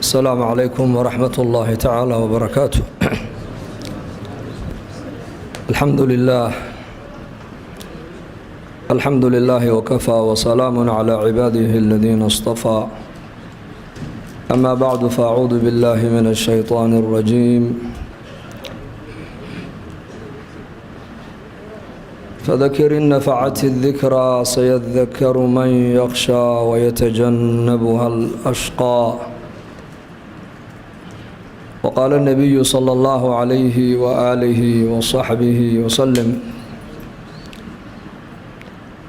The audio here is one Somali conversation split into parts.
Asalaamu calaykum waraxmat ullaahi tacaala wbarakaatu. Alxamdu lilah, alxamdu lilaahi wakafaa, wasalaamu calaa cibaadihi aladiina istafaa. Ama bacdu, faacuudu billahi min ashaytaani alrajiim. Fadakir in nafacat اdikraa, sayadakaru man yakhshaa wayatajannabuha alashqaa. Waqaala الnabiyu slى اllahu عalayhi waaalihi wasaxbihi waslem: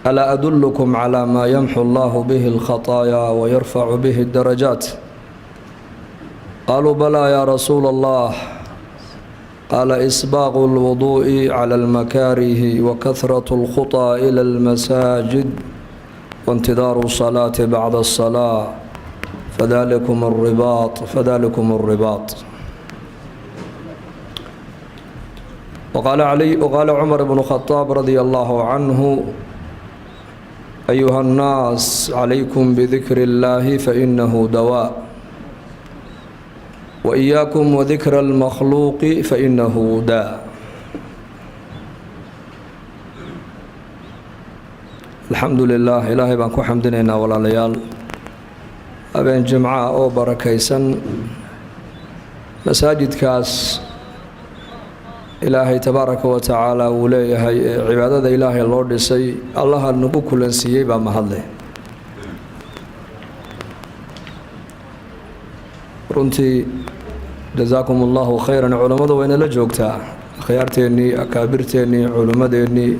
alaa adulkum clى maa yamxu allahu bihi اlkhaطaayaa wayarfacu bihi اdarajaat? Qaaluu: balaa yaa rasuula allah. Qaala: isbaaqu اlwuduuءi clى اlmakaarihi, wakahraة اlkhuطى ilى اlmasaajid, waاntidaaru الsalaati bacda الsalaa, fadalikum الribaaط, fadalikum الribaaط. Waqaala cumar bnu khadaab radia allahu canhu: ayuha nnaas, calaykum bidikri اllahi fainahu dawaa, waiyaakum wadikra almakhluuqi fainahu daa. Alxamdu lilah, ilaahay baan ku xamdinaynaa. Walaalayaal, habeen jimcaha oo barakaysan, masaajidkaas Ilaahay tabaaraka wa tacaala wuu leeyahay ee cibaadada Ilaahay loo dhisay, Allaha nagu kulansiiyey baa mahadleh. Runtii, jasaakum allahu khayran. Culammadu waynala joogtaa, akhyaarteennii, akaabirteennii, culimmadeennii,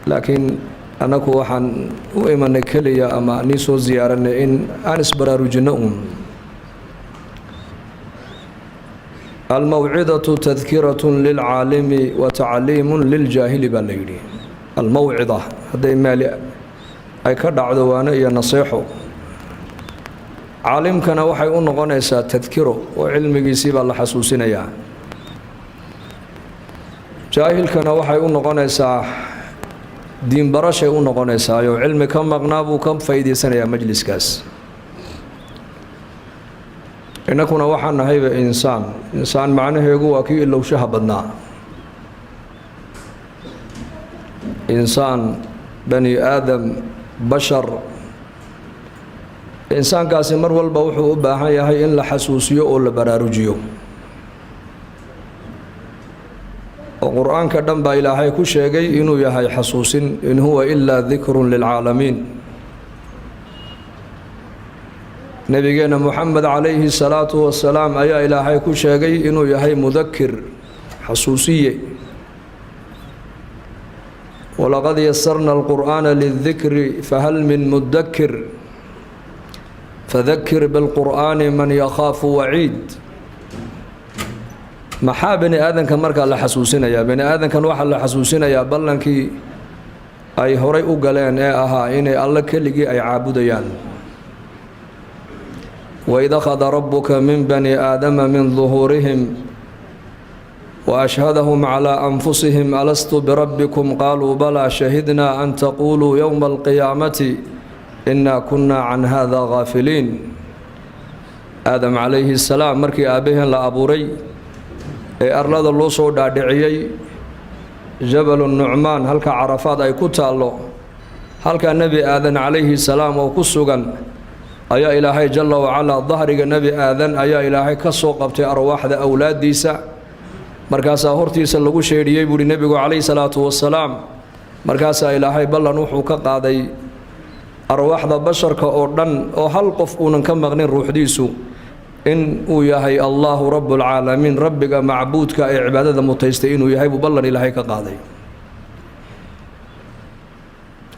laakiin annagu waxaan u imanay keliya ama nii soo siyaaranay in aan isbaraarujinno uun. Almawcidatu tadkiratun lilcaalimi wa tacliimun liljaahili, baa la yidhi. Almawcida hadday meeli ay ka dhacdo, waano iyo naseexo, caalimkana waxay u noqonaysaa tadkiro, oo cilmigiisii baa la xasuusinayaa. Jaahilkana waxay u noqonaysaa diinbarashay u noqonaysaayoo cilmi ka maqnaa buu ka faa'iidaysanayaa majliskaas. Innakuna waxaan nahayba insaan. Insaan macnaheegu waa kii ilowshaha badnaa. Insaan, bani aadam, bashar. Insaankaasi mar walba wuxuu u baahan yahay in la xasuusiyo oo la baraarujiyo, oo Qur-aanka dhan baa Ilaahay ku sheegay inuu yahay xasuusin: in huwa ilaa dikrun lilcaalamiin. Nebigeenna Moxamed calayhi salaatu wasalaam ayaa Ilaahay ku sheegay inuu yahay mudakir, xasuusiye: walaqad yasarna alqur'aana lildikri, fahal min mudakir? Fadakir bilqur'aani man yakhaafu waciid. Maxaa bani aadanka markaa la xasuusinayaa? Bani aadankan waxaa la xasuusinayaa ballankii ay horay u galeen ee ahaa inay Alle keligii ay caabudayaan. Waid akhada rabuka min bani aadama min duhuurihim waashhadahum calaa anfusihim: alastu birabbikum? Qaaluu: balaa, shahidnaa an taquuluu yowma alqiyaamati inaa kunna can hada gaafiliin. Aadam calayhi salaam, markii aabbaheen la abuuray ee arlada loo soo dhaadhiciyey, Jabalu Nucmaan, halka Carafaad ay ku taallo, halkaa Nebi Aadan calayhi salaam oo ku sugan ayaa Ilaahay jalla wacalaa dahriga Nebi Aadan ayaa Ilaahay ka soo qabtay arwaaxda awlaaddiisa. Markaasaa hortiisa lagu sheedhiyey, buuhi Nebigu calayhi salaatu wasalaam. Markaasaa Ilaahay ballan wuxuu ka qaaday arwaaxda basharka oo dhan, oo hal qof uunan ka maqnin ruuxdiisu, in uu yahay Allahu rabbulcaalamiin, rabbiga macbuudka ee cibaadada mutaystay inuu yahay buu ballan Ilaahay ka qaaday,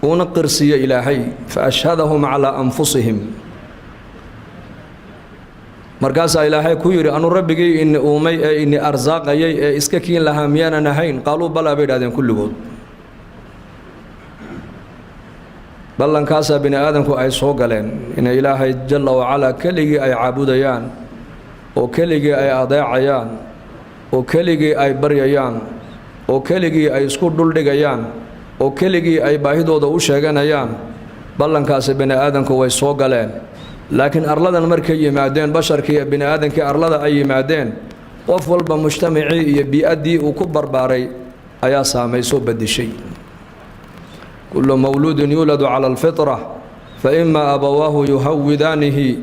uuna qirsiiye Ilaahay: fa ashhadahum calaa anfusihim. Markaasaa Ilaahay ku yidhi: anuu rabbigii ini uumay ee ini arsaaqayay ee iska kiin lahaa miyaanan ahayn? Qaaluu balaa, bay idhahdeen kulligood. Ballankaasaa bini aadamku ay soo galeen, inay Ilaahay jalla wacalaa keligii ay caabudayaan, oo keligii ay adeecayaan, oo keligii ay baryayaan, oo keligii ay isku dhuldhigayaan, oo keligii ay baahidooda u sheeganayaan. Ballankaasi bini aadamku way soo galeen. Laakiin arladan markay yimaadeen basharkii iyo bini aadankii arlada ay yimaadeen, qof walba mujtamacii iyo bii-addii uu ku barbaaray ayaa saamaysoo badishay. Kullu mawluudin yuuladu cala alfitra, fa imaa abawaahu yuhawidaanihi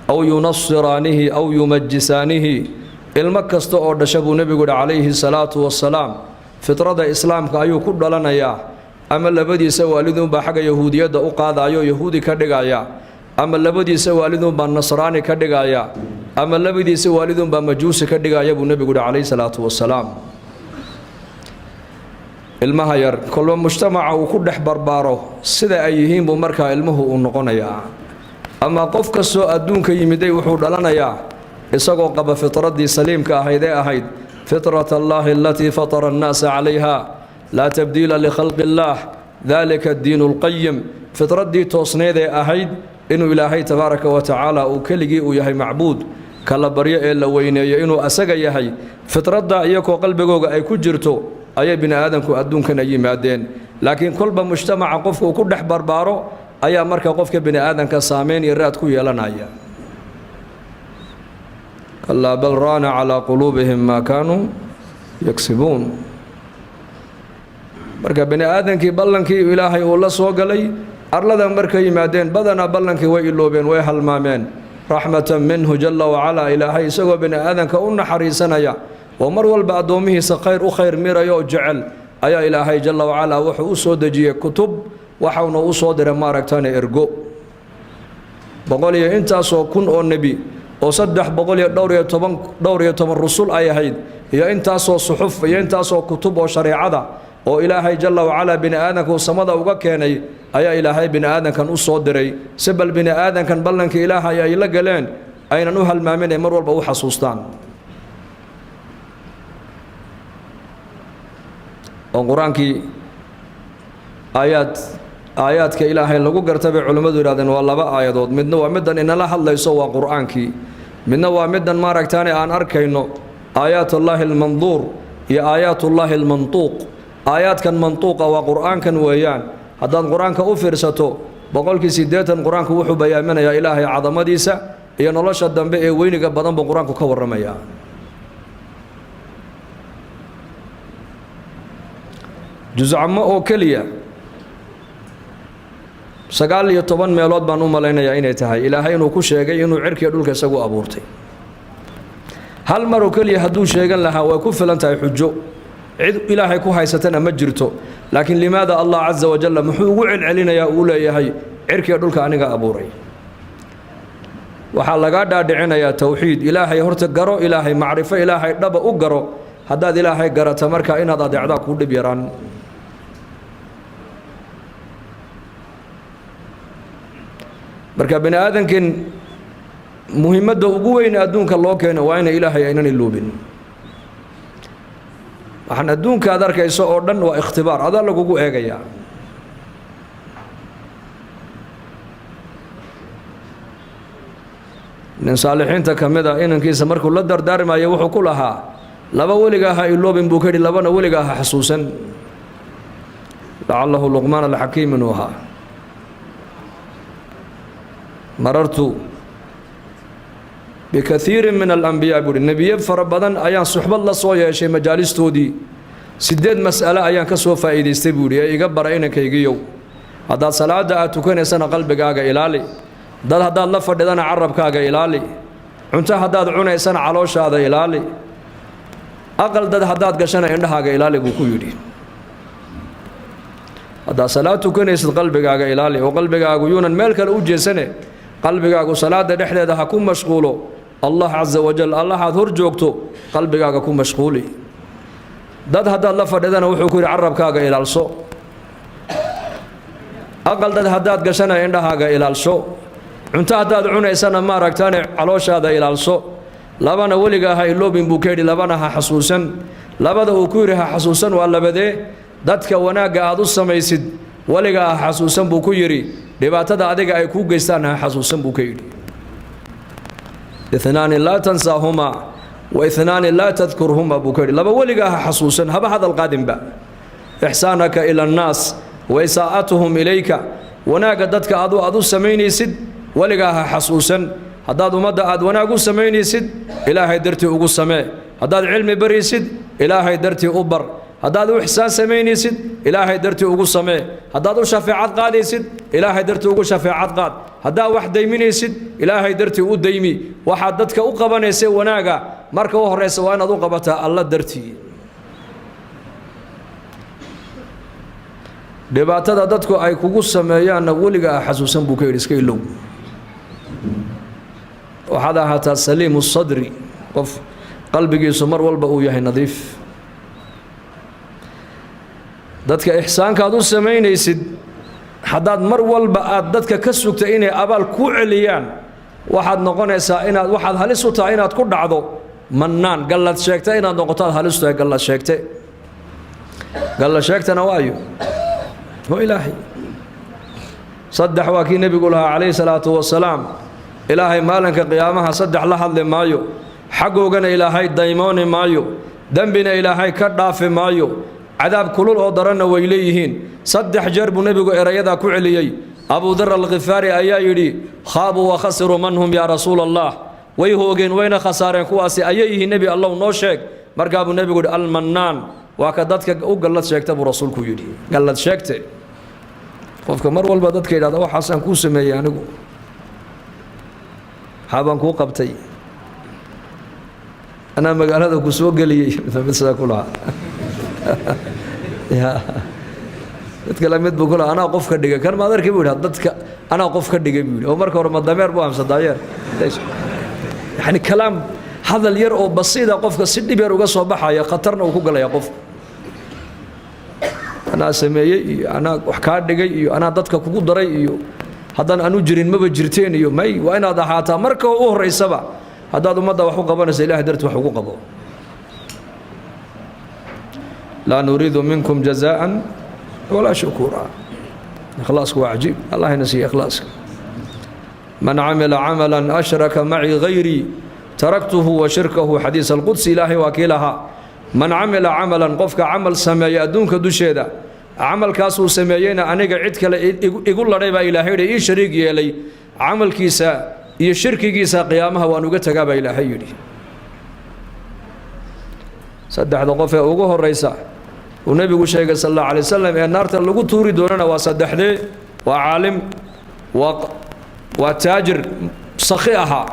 aw yunasiraanihi aw yumajisaanihi. Ilmo kasta oo dhasha, buu nebigu yihi calayhi salaatu wasalaam, fitrada islaamka ayuu ku dhalanayaa. Ama labadiisa waalidunbaa xagga yahuudiyadda u qaadayo, yahuudi ka dhigaya, ama labadiisa waalidunbaa nasraani ka dhigaya, ama labadiisa waalidunbaa majuusi ka dhigaya, buu nebigu yihi calayhi salaatu wasalaam. Ilmaha yar kolba mujtamaca uu ku dhex barbaaro sida ay yihiin buu markaa ilmuhu uu noqonayaa. Ama qof kastoo adduunka yimiday wuxuu dhalanayaa isagoo qaba fitraddii saliimka ahayd ee ahayd fitrat allaahi alatii fatara annaasa calayha, laa tabdiila likhalqi illaah, daalika addiinu alqayim. Fitraddii toosneyd ee ahayd inuu Ilaahay tabaaraka wa tacaala uu keligii uu yahay macbuud kala baryo ee la weyneeyo, inuu asaga yahay, fitradda iyakoo qalbigooga ay ku jirto ayay bini aadamku adduunkan ay yimaadeen. Laakiin kolba mujtamaca qofku ku dhex barbaaro ayaa marka qofka bini aadamka saameyn iyo raad ku yeelanaya. Kalaa bal raana calaa quluubihim maa kaanuu yagsibuun. Marka bini aadankii ballankii Ilaahay uu la soo galay arlada markay yimaadeen, badanaa ballankii way iloobeen, way halmaameen. Raxmatan minhu jalla wacalaa, Ilaahay isagoo bini aadanka u naxariisanaya oo mar walba addoomihiisa khayr u khayr mirayo oo jecel, ayaa Ilaahay jalla wacalaa wuxuu u soo dejiyey kutub, waxauna u soo diray maaragtane ergo, boqol iyo intaasoo kun oo nebi oo 300 iyo dhowr iyo toban rusul ay ahayd, iyo intaasoo suxuf iyo intaasoo kutub oo shareecada oo Ilaahay jalla wacalaa bini aadanka uu samada uga keenay ayaa Ilaahay bini aadankan u soo diray, si bal bini aadankan ballankii Ilaahay ay la galeen aynan u halmaamin, ay mar walba u xasuustaan. Oo Qur-aankii aayaad aayaadka Ilaahay lagu garta bay culimmadu yidhahdeen waa laba aayadood. Midna waa middan inala hadlayso, waa Qur-aankii. Midna waa middan maaragtaane aan arkayno, aayaatullaahi almanduur iyo aayaatullaahi almantuuq. Aayaadkan mantuuqa waa Qur-aankan weeyaan. Haddaad Qur-aanka u fiirsato, 80% Qur-aanku wuxuu bayaaminayaa Ilaahay cadamadiisa iyo nolosha dambe ee weyniga badan buu Qur-aanku ka warramayaa. Juscamo oo keliya 19 meelood baan u malaynayaa inay tahay Ilaahay inuu ku sheegay inuu cirkiga dhulka isagu abuurtay. Hal mar oo keliya hadduu sheegan lahaa way ku filan tahay xujo, cid Ilaahay ku haysatana ma jirto. Laakiin limaada Allah casa wajalla muxuu ugu celcelinayaa, uu leeyahay cirkiga dhulka aniga abuuray? Waxaa lagaa dhaadhicinayaa towxiid Ilaahay. Horta garo Ilaahay, macrifo Ilaahay dhaba u garo. Haddaad Ilaahay garata, markaa inaad adeecdaa kuu dhib yaraan. Marka bini aadankan muhiimadda ugu weyn adduunka loo keeno waa inay Ilaahay aynan iloobin. Waxaan adduunka aad arkayso oo dhan waa ikhtibaar, adaa lagugu eegayaa. Nin saalixiinta ka mid a inankiisa markuu la dardaarmayo wuxuu ku lahaa: "Laba weligaa ha iloobin," buu ka yidhi, "labana weligaa ha xasuusan." Lacalahu Luqmaan alxakiim inuu ahaa. Marartu bikaiirin min alambiyaa, buuhi, nebiye fara badan ayaan suxbad la soo yeeshay majaalistoodii, 8 mas'ale ayaan ka soo faa'iidaystay, buu yidhi, ee iga bara inankaygiyow. Haddaad salaadda aad tukanaysana qalbigaaga ilaali, dad haddaad la fadhidana carabkaaga ilaali, cunto haddaad cunaysana calooshaada ilaali, aqal dad haddaad gashana indhahaaga ilaali, buu ku yidhi. Haddaad salaad tukanaysid qalbigaaga ilaali, oo qalbigaagu yuunan meel kale u jeesane, qalbigaagu salaada dhexdeeda ha ku mashquulo Allah casa wajal, Allahaad hor joogto qalbigaaga ku mashquuli. Dad haddaad la fadhidana, wuxuu ku yidhi, carabkaaga ilaalso. Aqal dad haddaad gashana indhahaaga ilaalso. Cunto haddaad cunaysana maaragtaane calooshaada ilaalso. Labana weligaa ha iloobin, buu ka yidhi, labana ha xasuusan. Labada uu ku yidhi ha xasuusan waa labadee? Dadka wanaagga aad u samaysid weligaa ha xasuusan, buu ku yidhi. Dhibaatada adiga ay kuu geystaan ha xasuusan, buu ka yidhi. Inaani laa tansaahumaa wa inaani laa tadkurhuma, buu ka yidhi. Laba weligaa ha xasuusan, haba hadal qaadinba: ixsaanaka ila annaas wa isaa'atuhum ilayka. Wanaagga dadka adu aad u samaynaysid. Weligaa ha xasuusan. Haddaad ummadda aad wanaag u samaynaysid, Ilaahay dartii ugu samee. Haddaad cilmi baraysid, Ilaahay dartii u bar. Haddaad u ixsaan samaynaysid, Ilaahay dartii ugu samee. Haddaad u shafeecad qaadaysid, Ilaahay dartii ugu shafeecad qaad. Haddaad wax dayminaysid, Ilaahay dartii u daymi. Waxaad dadka u qabanaysa wanaaga, marka u horraysa waa inaad u qabataa Alla dartii. Dhibaatada dadku ay kugu sameeyaanna weliga ah xasuusan, buu ka yidhi, iska ilow. Waxaad ahaataa saliimu sadri, qof qalbigiisu mar walba uu yahay nadiif. Dadka ixsaankaad u samaynaysid, haddaad mar walba aad dadka ka sugta inay abaal ku celiyaan, waxaad noqonaysaa inaad, waxaad halis u tahay inaad ku dhacdo mannaan, gallad sheegta inaad noqoto aad halis u tahay. Gallad sheegte, gallad sheegtana waayo waa Ilaahay. Saddex waa kii nebigu lahaa calayhi salaatu wasalaam: Ilaahay maalinka qiyaamaha saddex la hadli maayo, xaggoogana Ilaahay daymooni maayo, dembina Ilaahay ka dhaafi maayo, cadaab kulul oo daranna way leeyihiin. 3 jeer buu nebigu erayadaa ku celiyey. Abudar Alkhifaari ayaa yidhi: khaabuu wa khasiruu, man hum yaa rasuula Allah? Way hoogeen wayna khasaareen, kuwaasi ayay yihiin, Nebi Allow, noo sheeg. Markaa buu nebigu yidhi: almannaan, waa ka dadka u gallad sheegta, buu rasuulku yidhi. Gallad sheegte, qofka mar walba dadka yidhahda waxaasaan kuu sameeyey anigu, maxaa baan kuu qabtay, anaa magaalada ku soo geliyey, mid sidaa ku lahaa ya mid kale mid buu ku lahaa anaa qof ka dhigay kan maad arkay, buu yidhaha, dadka anaa qof ka dhigay, buu yidhi. Oo marka hore ma dameer buu amsa daayeer? Yani kalaam, hadal yar oo basiida qofka si dhib yar uga soo baxaya, khatarna uu ku galaya qofku. Anaa sameeyey iyo anaa wax kaa dhigay iyo anaa dadka kugu daray iyo haddaan anu jirin maba jirteen iyo may. Waa inaad ahaataa marka u horraysaba, haddaad ummadda wax u qabanaysa, Ilahay darti wax ugu qabo. Laa nuriidu minkum jazaa'an walaa shukuura. Ikhlaasku waa cajiib. Allah ina siiya ikhlaaska. Man camila camalan ashraka maci gayrii taraktuhu wa shirkahu. Xadiis alqudsi Ilaahay waa kii lahaa: man camila camalan, qofka camal sameeya adduunka dusheeda, camalkaasuu sameeyeyna aniga cid kale igu ladhay baa Ilaahay yidhi, ii shariig yeelay, camalkiisa iyo shirkigiisa qiyaamaha waan uga tagaa, baa Ilaahay yidhi. Saddexda qof ee ugu horraysa uu nebigu sheegay sal allahu alay wasalam ee naarta lagu tuuri doonana waa saddexdee: waa caalim, waa taajir sakhi ahaa,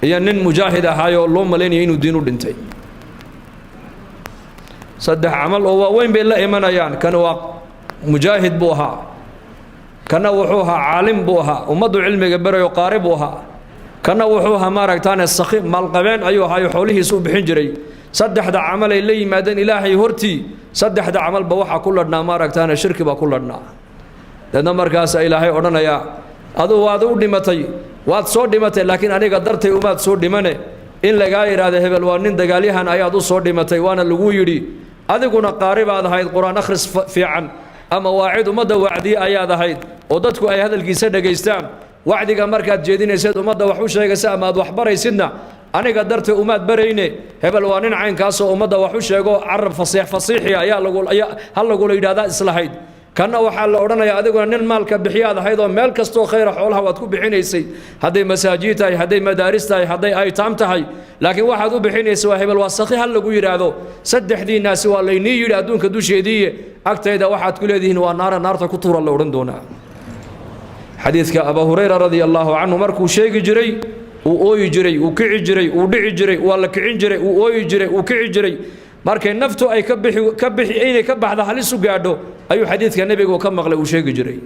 iyo nin mujaahid ahaayoo loo malaynaya inuu diin u dhintay. 3 camal oo waaweyn bay la imanayaan. Kan waa mujaahid buu ahaa, kana wuxuu ahaa caalim buu ahaa, ummaddu cilmiga berayo, qaari buu ahaa, kana wuxuu ahaa maaragtaane sakhi, maalqabeen ayuu ahaayo, xoolihiisa u bixin jiray. 3da camal ay la yimaadeen Ilaahay hortii, 3da camalba waxaa ku ladhnaa maaragtaane shirki baa ku ladhnaa. Deedna markaasa Ilaahay odhanayaa: aduu waad u dhimatay, waad soo dhimatay, laakiin aniga dartay umaad soo dhimane. In lagaa yidhaahda hebel waa nin dagaalyahan ayaad u soo dhimatay, waana lagu yidhi. Adiguna qaari baad ahayd, qur-aan akhris fiican ama waacid ummadda wacdiye ayaad ahayd oo dadku ay hadalkiisa dhegaystaan. Wacdiga markaad jeedinaysaed ummadda wax u sheegaysa ama aad wax baraysidna, aniga dartay umaad barayne. Hebel waa nin caynkaasoo ummadda wax u sheego, carab fasiix fasiixi ayaa lagu ha lagula yidhahdaa islahayd. Kanna waxaa la odhanayaa: adiguna nin maalka bixiyaad ahayd oo meel kastoo khayra xoolaha waad ku bixinaysay, hadday masaajid tahay, hadday madaaris tahay, hadday aytaam tahay, laakiin waxaad u bixinaysa waa hebel waa sakhi ha lagu yidhaahdo. 3diinnaasi waa laynii yidhi adduunka dusheediiye, agtayda waxaad ku leedihiin waa naara, naarta ku tuura, la odhan doonaa. Xadiidka Abaa Hurayra radia allaahu canhu markuu sheegi jiray, uu ooyi jiray, uu kici jiray, uu dhici jiray, waa la kicin jiray, uu ooyi jiray, uu kici jiray. Markay naftu ay ka bixi ka bixi inay ka baxda halis u gaadho, ayuu xadiidka nebigu ka maqlay uu sheegi jiray.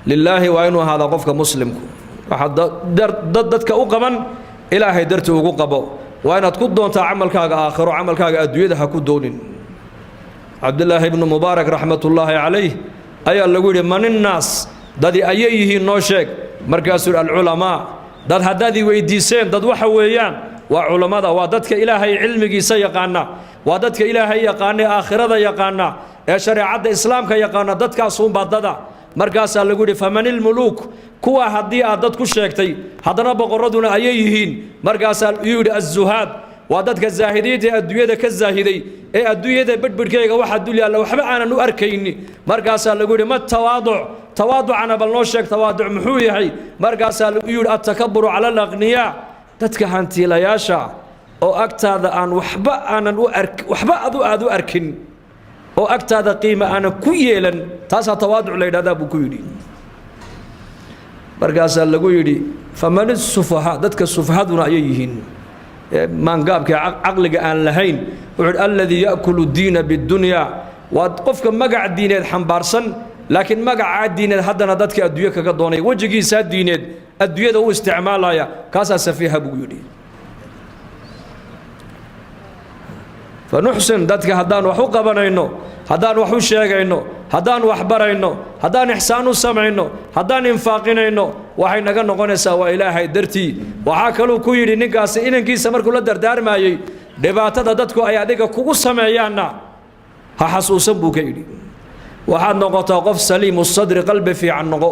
Lilaahi waa inuu ahaadaa qofka muslimku. Waxaad dad dadka u qaban, Ilaahay dartii ugu qabo. Waa inaad ku doontaa camalkaaga aakhiro, camalkaaga adduunyada ha ku doonin. Cabdillaahi ibnu Mubaarak raxmatullaahi calayh ayaa lagu yidhi: maninnaas, dadi ayay yihiin, noo sheeg. Markaasuu yidhi: alculamaa. Dad haddaad i weydiiseen, dad waxa weeyaan waa culammada, waa dadka Ilaahay cilmigiisa yaqaana, waa dadka Ilaahay yaqaana ee aakhirada yaqaana ee shareecadda islaamka yaqaana, dadkaasuunbaa dada. Markaasaa lagu yidhi: famanilmuluuk? Kuwa haddii aad dad ku sheegtay, haddana boqorraduna ayay yihiin? Markaasaa yuu yidhi: azuhaad, Waa dadka zaahidiinta ee adduunyada ka zaahiday, ee adduunyada bedhbidhkayga waxa dul yaalla waxba aanan u arkayni. Markaasaa lagu yidhi: ma tawaaduc? Tawaaducana bal noo sheeg, tawaaduc muxuu yahay? Markaasaa lagu yidhi: attakaburu cala alaqniyaa, dadka hantiilayaasha oo agtaada aan waxba aanan u ark, waxba adu aad u arkin oo agtaada qiima aanan ku yeelan, taasaa tawaaduc la yidhahdaa, buu ku yidhi. Markaasaa lagu yidhi: faman sufahaa? Dadka sufahaduna ayay yihiin, maangaabka caqliga aan lahayn. Wuxuu yidhi: alladii ya'kulu diina biddunyaa, waa qofka magac diineed xambaarsan, laakiin magacaa diineed haddana dadka adduunyo kaga doonaya, wejigiisaa diineed adduunyada u isticmaalaya, kaasaa safiiha, buu yidhi. Fanuxsin dadka haddaan wax u qabanayno, haddaan wax u sheegayno, haddaan wax barayno, haddaan ixsaan u samayno, haddaan infaaqinayno, waxay naga noqonaysaa waa Ilaahay dartii. Waxaa kaluu ku yidhi ninkaasi inankiisa markuu la dardaarmayey: dhibaatada dadku ay adiga kugu sameeyaanna ha xasuusan, buu ka yidhi. Waxaad noqotaa qof saliimu sadri, qalbi fiican noqo.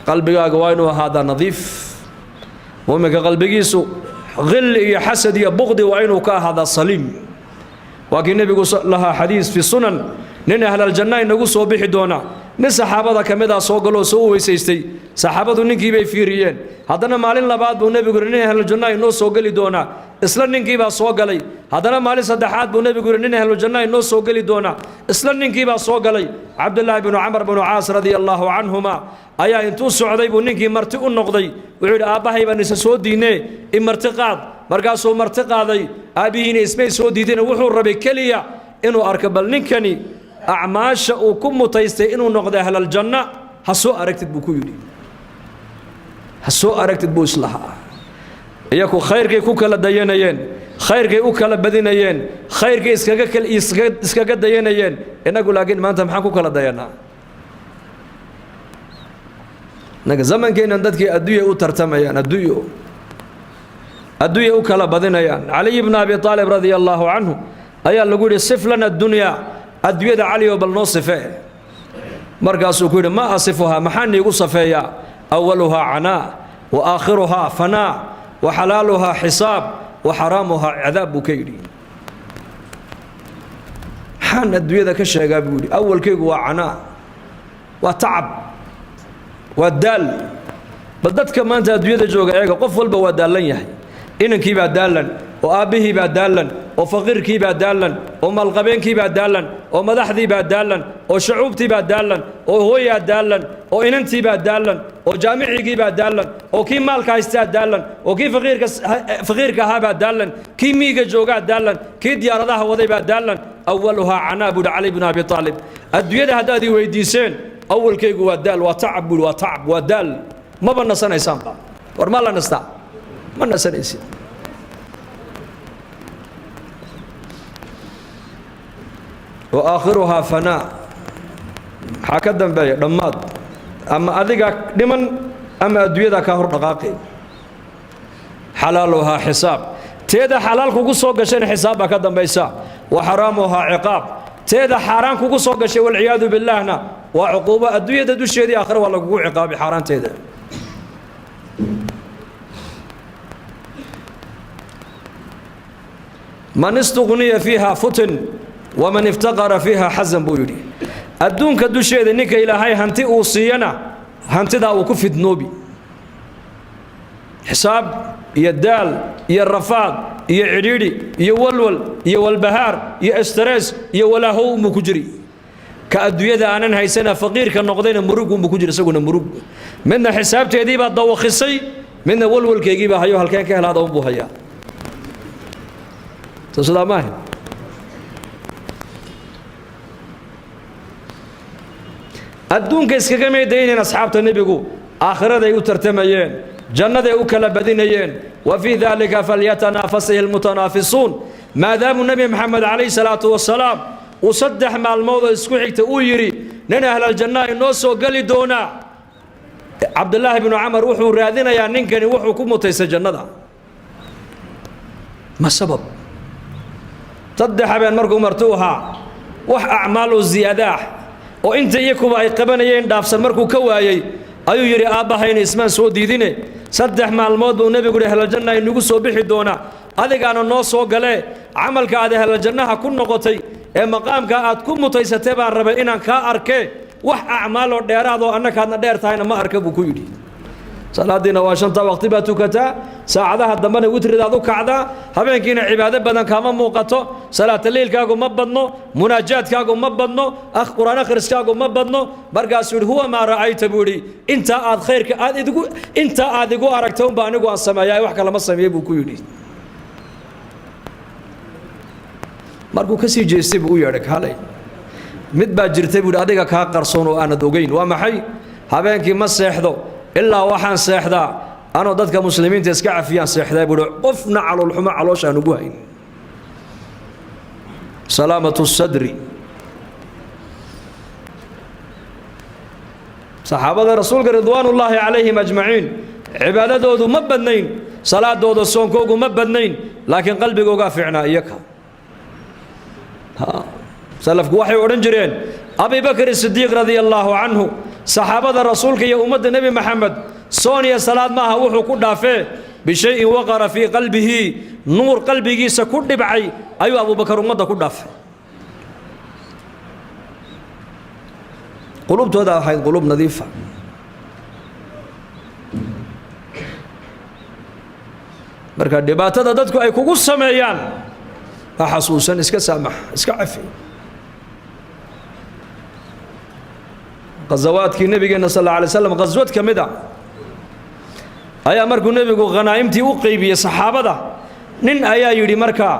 Qalbigaaga waa inuu ahaadaa nadiif. Muuminka qalbigiisu qil iyo xasad iyo buqdi waa inuu ka ahaadaa saliim. Waa kii nebigu lahaa, xadiis fi sunan, nin ahlaljanna inagu soo bixi doona. Nin saxaabada ka mid ah soo galoo soo u weysaystay. Saxaabadu ninkii bay fiiriyeen. Haddana maalin labaad buu nebigu yidhi: nin ahlaljanna inoo soo geli doonaa. Isla ninkiibaa soo galay. Haddana maalin saddexaad buu nebigu yidhi: nin ahlujanna inoo soo geli doonaa. Isla ninkiibaa soo galay. Cabdullaahi binu Camar binu Caas radia allaahu canhuma ayaa intuu socday buu ninkii marti u noqday. Wuxuu yidhi: aabbahay baan isa soo diinee, i marti qaad. Markaasuu marti qaaday. Aabbihiina ismay soo diideen. Wuxuu rabay keliya inuu arko bal ninkani acmaasha uu ku mutaystay inuu noqdo ahlaljanna. Ha soo aragtid, buu ku yidhi, ha soo aragtid, buu islahaa. Iyaku khayrkay ku kala dayanayeen, khayrkay u kala badinayeen, khayrkay iskaga dayanayeen. Innagu laakiin maanta maxaan ku kala dayanaa? Innaga zamankeennan dadkii adduunya u tartamayaan, adduunyo adduunya u kala badinayaan. Caliy bna Abi Aalib radia allaahu canhu ayaa lagu yidhi: sif lana addunyaa, adduunyada Caliyo bal noo sifee. Markaasuu ku yidhi: ma asifuhaa? Maxaa niigu safeeyaa? Awaluhaa canaa wa aakhiruhaa fanaa wa xalaaluhaa xisaab wa xaraamuhaa cadaab, buu ka yidhi. Maxaan adduunyada ka sheegaa, buu yidhi. Awalkaygu waa canaa, waa tacab, waa daal. Bal dadka maanta adduunyada jooga eega, qof walba waa daallan yahay. Inankii baa daallan, oo aabbihii baa daallan, oo faqiirkii baa daallan, oo maalqabeenkii baa daallan, oo madaxdii baa daallan, oo shacuubtii baa daallan, oo hooyaa daallan, oo inantii baa daallan, oo jaamicigii baa daallan, oo kii maalka haystaa daallan, oo kii faqiirka ahaa baa daallan, kii miiga joogaa daallan, kii diyaaradaha waday baa daallan. Awaluhaa canaa, buuhi Cali bnu Abi Aalib. Adduunyada haddaad i weydiiseen, awalkaygu waa daal, waa tacab, buuhi, waa tacab, waa daal. Maba nasanaysaanba. War ma la nastaa? Ma nasanaysid. Wa aakhiruhaa fanaa. Maxaa ka dambeeya? Dhammaad. Ama adigaa dhiman ama adduunyadaa kaa hor dhaqaaqay. Xalaaluhaa xisaab, teeda xalaal kugu soo gashayna xisaab baa ka dambaysa. Wa xaraamuhaa ciqaab, teeda xaaraan kugu soo gashay, walciyaadu billaahna, waa cuquubo adduunyada dusheedii, aakhira waa lagugu ciqaabay xaaraanteeda. Man istuqniya fiiha futin waman iftaqara fiiha xasan, buu yidhi. Adduunka dusheeda ninka Ilaahay hanti uu siiyana, hantidaa uu ku fidnoobi, xisaab iyo daal iyo rafaad iyo cidhiidhi iyo walwal iyo walbahaar iyo stress iyo walaahow unbuu ku jiri. Ka adduunyada aanan haysana, faqiirka noqdayna, murug unbuu ku jiri isaguna, murug. Midna xisaabteediibaa dawakhisay, midna walwalkeygiibaa hayo, halkeen ka helaada unbuu hayaa. Soo sidaa maaha? Adduunka iskaga meydaynayn asxaabta nebigu, aakhiraday u tartamayeen, jannaday u kala badinayeen. Wa fii daalika falyatanaafasahi almutanaafisuun. Maadaamuu Nebi Maxamed calayhi salaatu wasalaam uu 3 maalmood oo isku xigta uu yidhi nin ahlaljanna inoo soo geli doonaa, Cabdulaahi binu Camar wuxuu raadinayaa ninkani wuxuu ku mutaystay jannada, ma sabab. 3 habeen markuu marti u ahaa, wax acmaal oo ziyaadaah oo inta iyakuba ay qabanayeen dhaafsan markuu ka waayey, ayuu yidhi: aabbahayna ismaan soo diidine, 3 maalmood buu nebigu yidhi ahlaljanna inagu soo bixi doonaa. Adigaana noo soo galee camalka aad ehlaljannaha ku noqotay ee maqaamka aad ku mutaysatay baan rabay inaan kaa arkee. Wax acmaaloo dheeraadoo annakaadna dheer tahayna ma arka, buu ku yidhi. Salaadiina waa shanta waqti baad tukataa, saacadaha dambena witridaad u kacdaa, habeenkiina cibaado badan kaama muuqato, salaataleylkaagu ma badno, munaajaadkaagu ma badno, qur-aan akhriskaagu ma badno. Markaasuu yidhi: "Huwa maa ra'ayta," buu yidhi. Intaa aad khayrka aad idigu, intaa aad igu aragta unba anigu aan sameeyaa, wax kalama sameeye, buu ku yidhi. Markuu ka sii jeestay buu u yeedhay: "Kaalay, mid baa jirtay," buu yidhi, "adiga kaa qarsoon oo aanad ogeyn. Waa maxay? Habeenkii ma seexdo ilaa waxaan seexdaa anoo dadka muslimiinta iska cafiyaan seexdaa," buu yidhi, "qofna caloolxumo caloosha aan ugu hayn." Salaamatu sadri. Saxaabada rasuulka ridwaanullaahi calayhim ajmaciin cibaadadoodu ma badnayn, salaadooda, soonkoogu ma badnayn, laakiin qalbigoogaa fiicnaa. Iyaka salafku waxay odhan jireen, Abi Bakr Sidiiq radia allaahu canhu, saxaabada rasuulka iyo ummadda Nebi Maxamed soon iyo salaad maaha wuxuu ku dhaafee, bishayin waqara fii qalbihi, nuur qalbigiisa ku dhibcay ayuu Abubakar ummadda ku dhaafay. Qulubtooda ahayd qulub nadiifa. Marka dhibaatada dadku ay kugu sameeyaan ha xasuusan, iska saamax, iska cafi. Ghazawaadkii nebigeenna sal alla alay slam, ghaswad ka mid a ayaa markuu nebigu khanaa'imtii u qaybiyey saxaabada, nin ayaa yidhi: "Markaa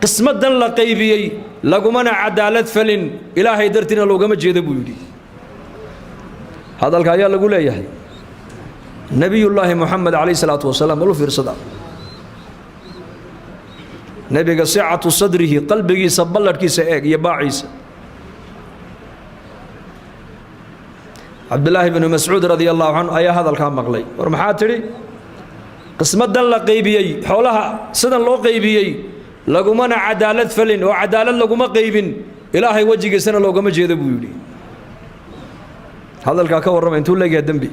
qismadan la qaybiyey lagumana cadaalad falin, Ilaahay dartiina loogama jeedo," buu yidhi. Hadalka ayaa lagu leeyahay Nebiyullaahi Moxamed calayh isalaatu wasalaam. Balu fiirsada nebiga, sicatu sadrihi, qalbigiisa balladhkiisa eeg iyo baaciisa. Cabdillaahi bnu Mascuud radia allahu canhu ayaa hadalkaa maqlay. "War maxaa tidhi? Qismadan la qaybiyey, xoolaha sidan loo qaybiyey lagumana cadaalad falin oo cadaalad laguma qaybin, Ilaahay wejigiisana loogama jeedo," buu yidhi. Hadalkaa ka warrama intuu leegyahay dembi.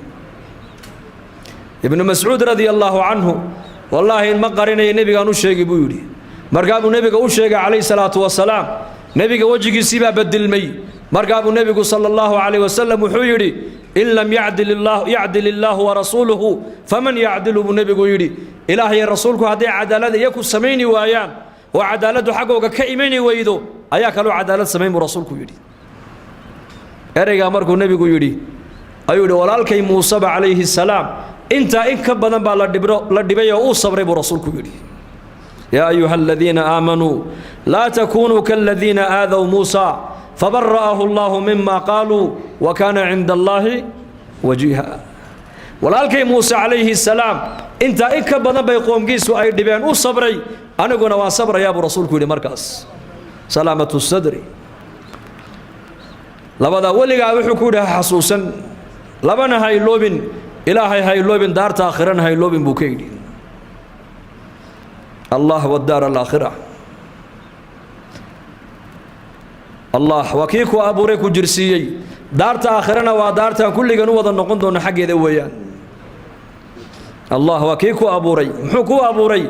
Ibnu Mascuud radia allaahu canhu: "Wallaahi ma qarinayo, nebigaan u sheegay," buu yidhi. Markaa buu nebiga u sheegay calayhi salaatu wasalaam. Nebiga wejigiisii baa bedilmay. Markaa buu nebigu sala allahu calayh wasalam wuxuu yidhi: "In lam yacdil yacdil illaahu warasuuluhu faman yacdilu?" buu nebigu yidhi. Ilaah iyo rasuulku hadday cadaalad iyaku samayni waayaan oo cadaaladdu xaggooga ka imani weydo, ayaa kaloo cadaalad samayn, buu rasuulku yidhi. Ereygaa markuu nebigu yidhi ayuu yidhi: "Walaalkay Muuseba calayhi salaam intaa in ka badan baa la dhibay oo uu sabray," buu rasuulku yidhi. Yaa ayuha aladiina aamanuu laa takunuu kaladiina aadaw Muusa fabara'ahu allahu mima qaaluu wa kaana cinda allaahi wajiiha. Walaalkay Muuse calayhi salaam intaa in ka badan bay qoomkiisu ay dhibeen, u sabray, aniguna waan sabrayaa, buu rasuulku yidhi. Markaas salaamatu sadri. Labadaa weligaa wuxuu ku yidhi ha xasuusan, labana ha iloobin: Ilaahay ha iloobin, daarta aakhirana ha iloobin, buu ka yidhi. Allah wadaar alaakhira. Allah waa kii ku abuuray, ku jirsiiyey. Daarta aakhirana waa daartaan kulligan u wada noqon doono xaggeeda weeyaan. Allah waa kii ku abuuray. Muxuu kuu abuuray?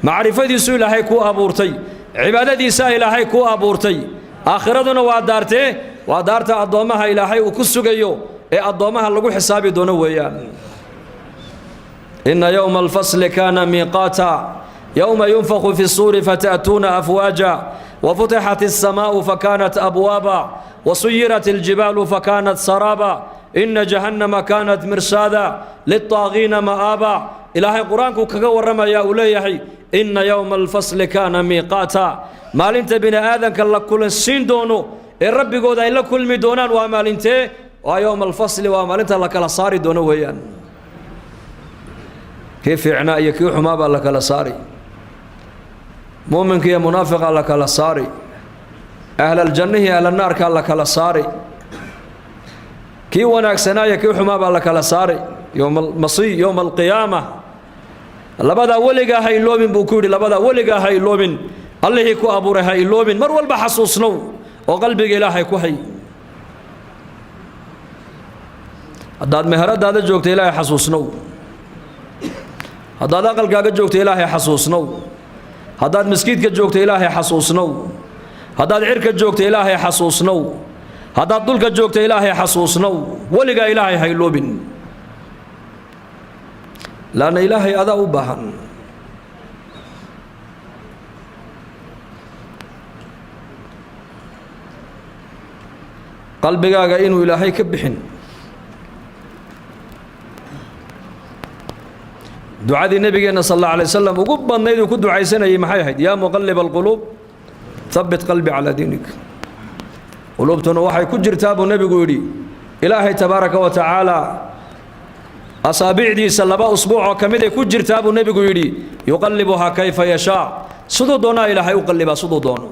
Macrifadiisu Ilaahay kuu abuurtay, cibaadadiisaa Ilaahay kuu abuurtay. Aakhiraduna waa daartee? Waa daarta addoommaha Ilaahay uu ku sugayo ee addoommaha lagu xisaabi doono weeyaan. Ina yowma alfasli kaana miiqaata, yowma yunfaku fi suuri fata'tuuna afwaaja, wafutixat الsamaa'u fakanat abwaaba, wasuyirat اljibaalu fakanat saraaba, ina jahannama kaanat mirsaada lilطaagiina ma'aaba. Ilaahay qur-aanku kaga warramaya, uu leeyahay: ina yowma alfasli kaana miiqaata. Maalinta bini aadanka la kulansiin doono ee rabbigooda ay la kulmi doonaan waa maalintee? Waa yowma alfasli, waa maalinta la kala saari doono weeyaan. Kii fiicnaa iyo kii xumaa baa la kala saari, muuminka iyo munaafiqa la kala saari, ahlaljannihi ahlanaarkaa la kala saari, kii wanaagsanaa iyo kii xumaa baa la kala saari. Yowma almasiih, yowma alqiyaama. Labadaa weligaa ha iloobin, buu ku yidhi. Labadaa weligaa ha iloobin. Allihii ku abuuray ha iloobin, mar walba xasuusnow oo qalbiga Ilaahay ku hay. Haddaad meheradaada joogto, Ilaahay xasuusnow. Haddaad aqalkaaga joogto, Ilaahay xasuusnow. Haddaad maskiidka joogto Ilaahay xasuusnow. Haddaad cirka joogto Ilaahay xasuusnow. Haddaad dhulka joogto Ilaahay xasuusnow. Weligaa Ilaahay hayloobin, laanna Ilaahay adaa u baahan. Qalbigaaga inuu Ilaahay ka bixin. Ducadii nabigeenna sal allahu alay wasalam ugu badnayd uu ku ducaysanayay maxay ahayd? Yaa muqalliba alquluub habbit qalbi calaa diinik. Quluubtuna waxay ku jirtaa buu nebigu yidhi Ilaahay tabaaraka wa tacaala asaabicdiisa laba usbuuc oo ka mid ay ku jirtaa buu nebigu yidhi. Yuqallibuhaa kayfa yashaa, siduu doonaa Ilaahay u qallibaa, siduu doono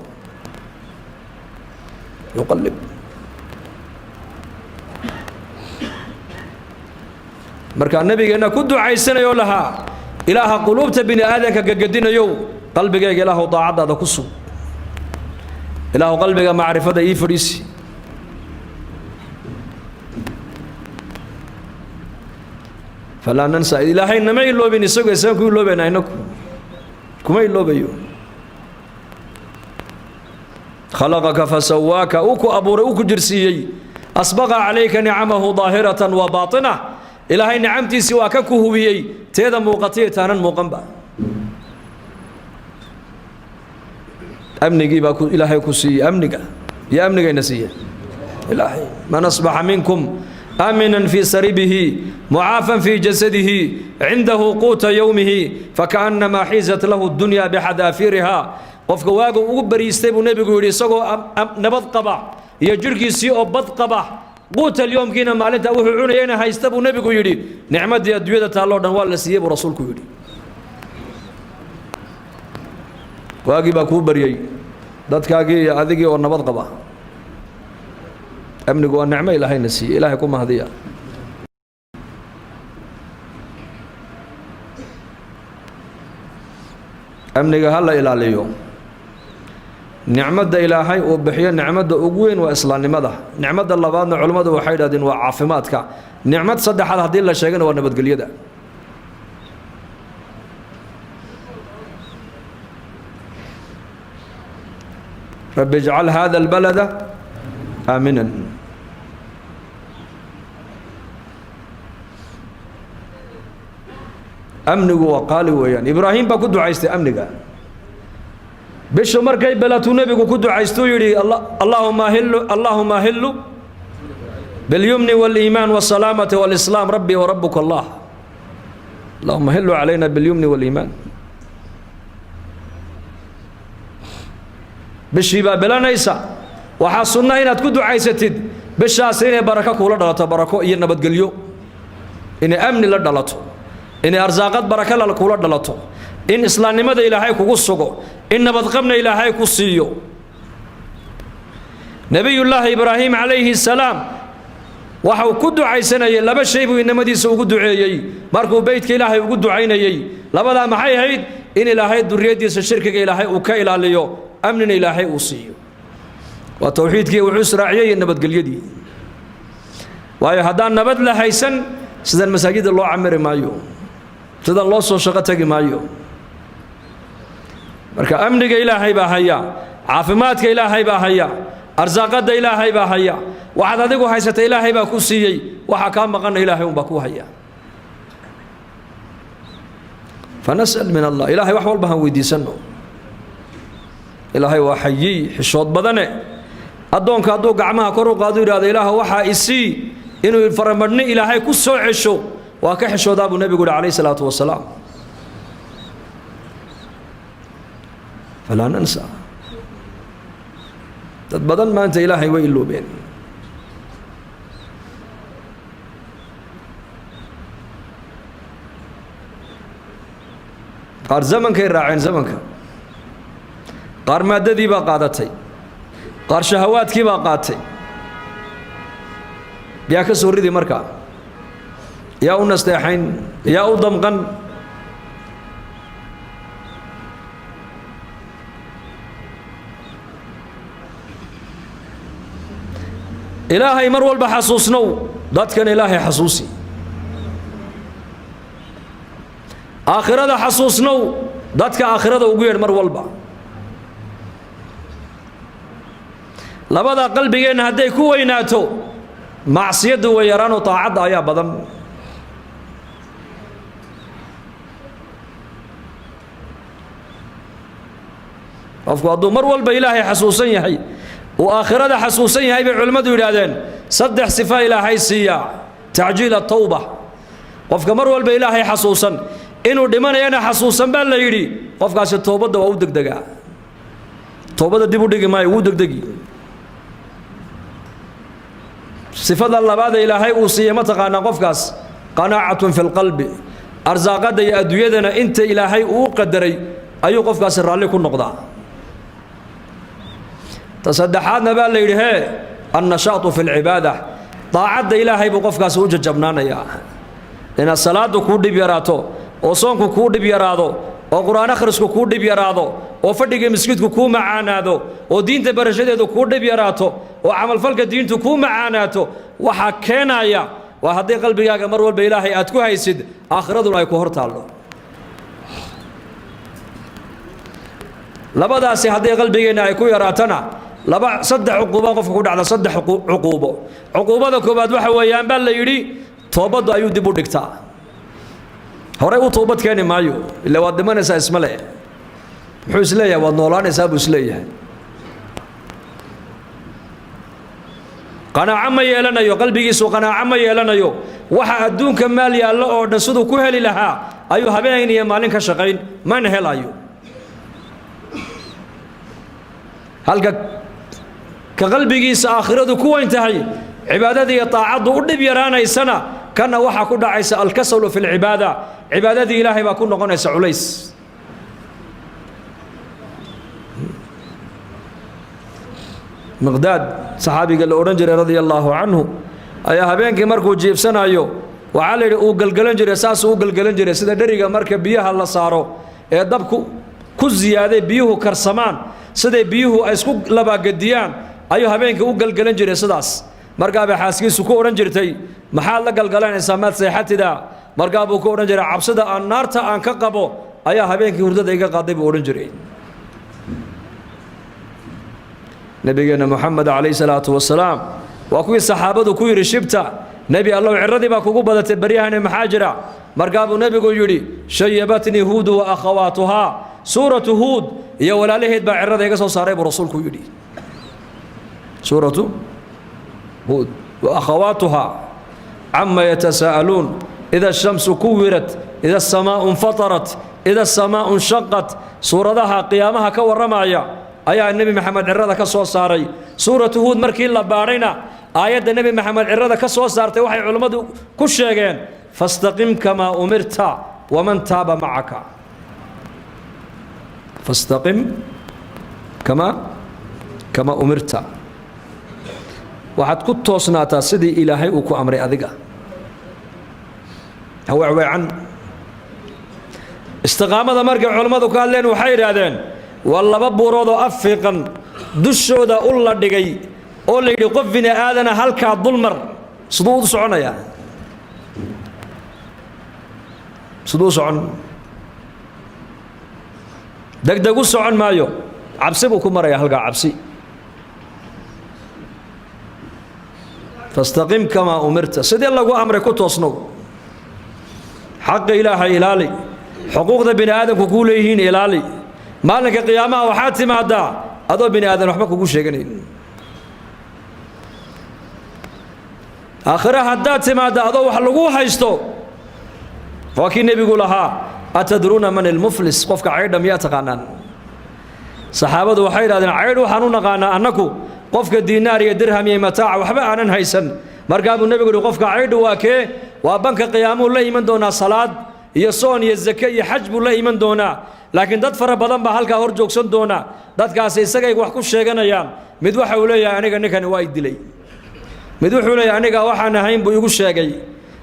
yuqallib. Markaa nabigeenna ku ducaysanayoo lahaa, Ilaaha quluubta bini aadanka gagadinayow, qalbigayga Ilaahu daacaddaada ku sug, Ilaahu qalbiga macrifada ii fadhiisi. Falaa nansa, Ilaahay nama iloobin, isagu isaan ku iloobayna, inaku kuma iloobayo. Khalaqaka fasawaaka, uu ku abuuray, uu ku jirsiiyey. Asbaqa calayka nicamahu daahiratan wa baatina, Ilaahay nicamtiisii waa ka ku hubiyey, teeda muuqatay taanan muuqanba. Amnigii baa Ilaahay ku siiyey, amniga iyo amnigayna siiye Ilaahay. Man asbaxa minkum aaminan fii saribihi mucaafan fii jasadihi cindahu quuta yowmihi fakaannamaa xiizat lahu dunya bixadaafiiriha. Qofka waagu ugu bariistay buu nebigu yidhi isagoo nabad qaba iyo jirhkiisii oo bad qaba, quutal yoomkiina maalinta wuxuu cunayayna haysta buu nebigu yidhi, nicmaddii adduunyada taalloo dhan waa la siiyey buu rasuulku yidhi. Waagii baa kuu baryey, dadkaagii iyo adigii oo nabad qaba. Amnigu waa nicmo Ilaahayna siiyey, Ilaahay ku mahdiya. Amniga ha la ilaaliyo. Nicmadda Ilaahay uu bixiyo nicmadda ugu weyn waa islaamnimada. Nicmadda labaadna culimmadu waxay yidhahdeen waa caafimaadka. Nicmad saddexaad haddii la sheegana waa nabadgelyada. Rabbi ijcal hada albalada aaminan. Amnigu waa qaali weeyaan. Ibraahim baa ku ducaystay amniga. Bishu markay belatuu nebigu ku ducaystuu yidhi, allaahuma ahillu biاlyumni wاliimaan wاsalaamati wاlislaam rabbi warabuka allah. Allahuma ahillu calayna biاlyumni wاliimaan. Bishii baa belanaysa, waxaa sunna inaad ku ducaysatid bishaasi inay barako kuula dhalato, barako iyo nabadgelyo, inay amni la dhalato, inay arsaaqad baraka kuula dhalato, in islaamnimada Ilaahay kugu sugo, in nabadqabna Ilaahay ku siiyo. Nebiyullaahi Ibraahim calayhi salaam waxa uu ku ducaysanayay laba shay buu inamadiisa ugu duceeyey markuu beytka Ilaahay ugu ducaynayey. Labadaa maxay ahayd? In Ilaahay duriyaddiisa shirkiga Ilaahay uu ka ilaaliyo, amnina Ilaahay uu siiyo. Waa towxiidkii wuxuu israaciyey iyo nabadgelyadii. Waayo haddaan nabad la haysan, sidan masaajidda loo camiri maayo, sidan loo soo shaqo tegi maayo. Marka amniga Ilaahay baa haya, caafimaadka Ilaahay baa haya, arsaaqadda Ilaahay baa haya. Waxaad adigu haysata Ilaahay baa ku siiyey, waxaa kaa maqanna Ilaahay unbaa ku haya. Fanas'al min allah, Ilaahay wax walba han weydiisanno. Ilaahay waa xayiy, xishood badane. Addoonka hadduu gacmaha kor u qaadu yidhahdo Ilaah waxaa isii, inuu faramadhni Ilaahay ku soo cesho waa ka xishoodaa buu nebigu yihi calayhi salaatu wasalaam. Falaa nansa. Dad badan maanta Ilaahay way iloobeen. Qaar zamankay raaceen, zamanka qaar maaddadii baa qaadatay, qaar shahawaadkii baa qaatay. Yaa ka soo ridi markaa? Yaa u nasteexayn? Yaa u damqan? Ilaahay mar walba xasuusnow, dadkan Ilaahay xasuusi, aakhirada xasuusnow. Dadka aakhirada ugu yeedh mar walba. Labada qalbigeenna hadday ku weynaato, macsiyaddu way yaraanoo taacadda ayaa badan. Qofku hadduu mar walba Ilaahay xasuusan yahay, uu aakhirada xasuusan yahay, bay culimmadu yidhaahdeen, saddex sifa Ilaahay siiyaa. Tacjiil atawba, qofka mar walba Ilaahay xasuusan, inuu dhimanayana xasuusan baa la yidhi, qofkaasi toobadda waa u degdegaa, toobadda dib u dhigi maayo, wuu degdegi. Sifada labaad ee Ilaahay uu siiyey ma taqaanaa qofkaas? Qanaacatun fi lqalbi. Arsaaqadda iyo adduunyadana inta Ilaahay uu u qadaray ayuu qofkaasi raalli ku noqdaa. Ta saddexaadna baa la yidhi hee, annashaatu fi lcibaada, daacadda Ilaahay buu qofkaasi u jajabnaanayaa. Inaad salaaddu kuu dhib yaraato, oo soonku kuu dhib yaraado, oo qur-aan akhrisku kuu dhib yaraado, oo fadhiga miskiidku kuu macaanaado, oo diinta barashadeedu kuu dhib yaraato, oo camalfalka diintu kuu macaanaato, waxaa keenaya waa haddii qalbigaaga mar walba Ilaahay aad ku haysid, aakhiraduna ay ku hor taallo. Labadaasi haddii qalbigeenna ay ku yaraatana, laba saddex cuquubo qofka ku dhacda, saddex cuquubo. Cuquubada koowaad waxa weeyaan baa la yidhi, toobaddu ayuu dib u dhigtaa, horey u toobad keeni maayo, ila waad dhimanaysaa isma le. Muxuu isleeyahay? Waad noolaanaysaa buu isleeyahay. Qanaaco ma yeelanayo, qalbigiisu qanaaco ma yeelanayo. Waxa adduunka maal yaallo oo dhan siduu ku heli lahaa ayuu habeen iyo maalin ka shaqayn, mana helayo. Halka ka qalbigiisa aakhiradu ku weyn tahay, cibaadada iyo taacaddu u dhib yaraanaysana, kana waxaa ku dhacaysa alkasalu fi lcibaada, cibaadadii Ilaahay baa ku noqonaysa culays. Miqdaad saxaabiga la odhan jiray radia allaahu canhu ayaa habeenkii markuu jiibsanayo, waxaa la yidhi uu gelgelan jiray, saasuu u gelgelan jiray, sida dheriga marka biyaha la saaro ee dabku ku ziyaaday biyuhu karsamaan, siday biyuhu ay isku labaagediyaan ayuu habeenkii u gelgelan jiray sidaas. Markaabay xaaskiisu ku odhan jirtay, maxaad la galgalanaysaa, maad seexatidaa? Markaa buu ku odhan jiray, cabsida aan naarta aan ka qabo ayaa habeenkii hurdada iga qaaday, buu odhan jiray. Nabigeenna Moxamed calayhi salaatu wasalaam waa kuwii saxaabadu ku yidhi, shibta nebi Allow, ciradii baa kugu badatay baryahani, maxaa jira? Markaa buu nebigu yidhi, shayabatnii Huudu wa akhawaatuhaa, suuratu Huud iyo walaalaheed baa cirada iga soo saaray, buu rasuulku yidhi. Suuratu Huud wa akhawaatuhaa, cama yatasaa'aluun, ida ashamsu kuwirat, ida asamaa'u infatarat, ida asamaa'u inshaqat, suuradaha qiyaamaha ka warramaya ayaa Nebi Maxamed cirada ka soo saaray. Suuratu Huud markii la baadhayna, aayadda Nebi Maxamed cirada ka soo saartay waxay culimmadu ku sheegeen, fastaqim kamaa umirta waman taaba macaka, fastaqim kamaa umirta, waxaad ku toosnaataa sidii Ilaahay uu ku amray, adiga haweecweecan. Istiqaamada markay culimmadu ka hadleen waxay yidhaahdeen, waa laba buurood oo afiiqan dushooda u la dhigay oo la yidhi qof bini aadana halkaa dulmar, siduu u soconayaa? Siduu u socon? Degdeg u socon maayo, cabsi buu ku marayaa halkaa, cabsi. Fastaqim kamaa umirta, sidii lagu amray ku toosnow. Xaqa Ilaahay ilaali, xuquuqda bini aadamku kuu leeyihiin ilaali. Maalinka qiyaamaha waxaad timaadaa adoo bini aadan waxba kugu sheeganayn. Aakhire haddaad timaadda adoo wax lagu haysto, waa kii nebigu lahaa, atadruuna man ilmuflis? Qofka caydha miyaa taqaanaan? Saxaabadu waxay yidhahdeen, caydh waxaan u naqaanaa annaku qofka diinaar iyo dirham iyo mataaca waxba aanan haysan. Markaa buu nebigu yihi, qofka caydhu waa kee? Waa banka qiyaamuu la iman doonaa salaad iyo soon iyo zake iyo xaj buu la iman doonaa, laakiin dad fara badan baa halkaa hor joogsan doona, dadkaasi isagay wax ku sheeganayaan. Mid waxa uu leeyahay, aniga ninkani waa i dilay. Mid wuxuu leeyahay, aniga waxaan ahayn buu igu sheegay.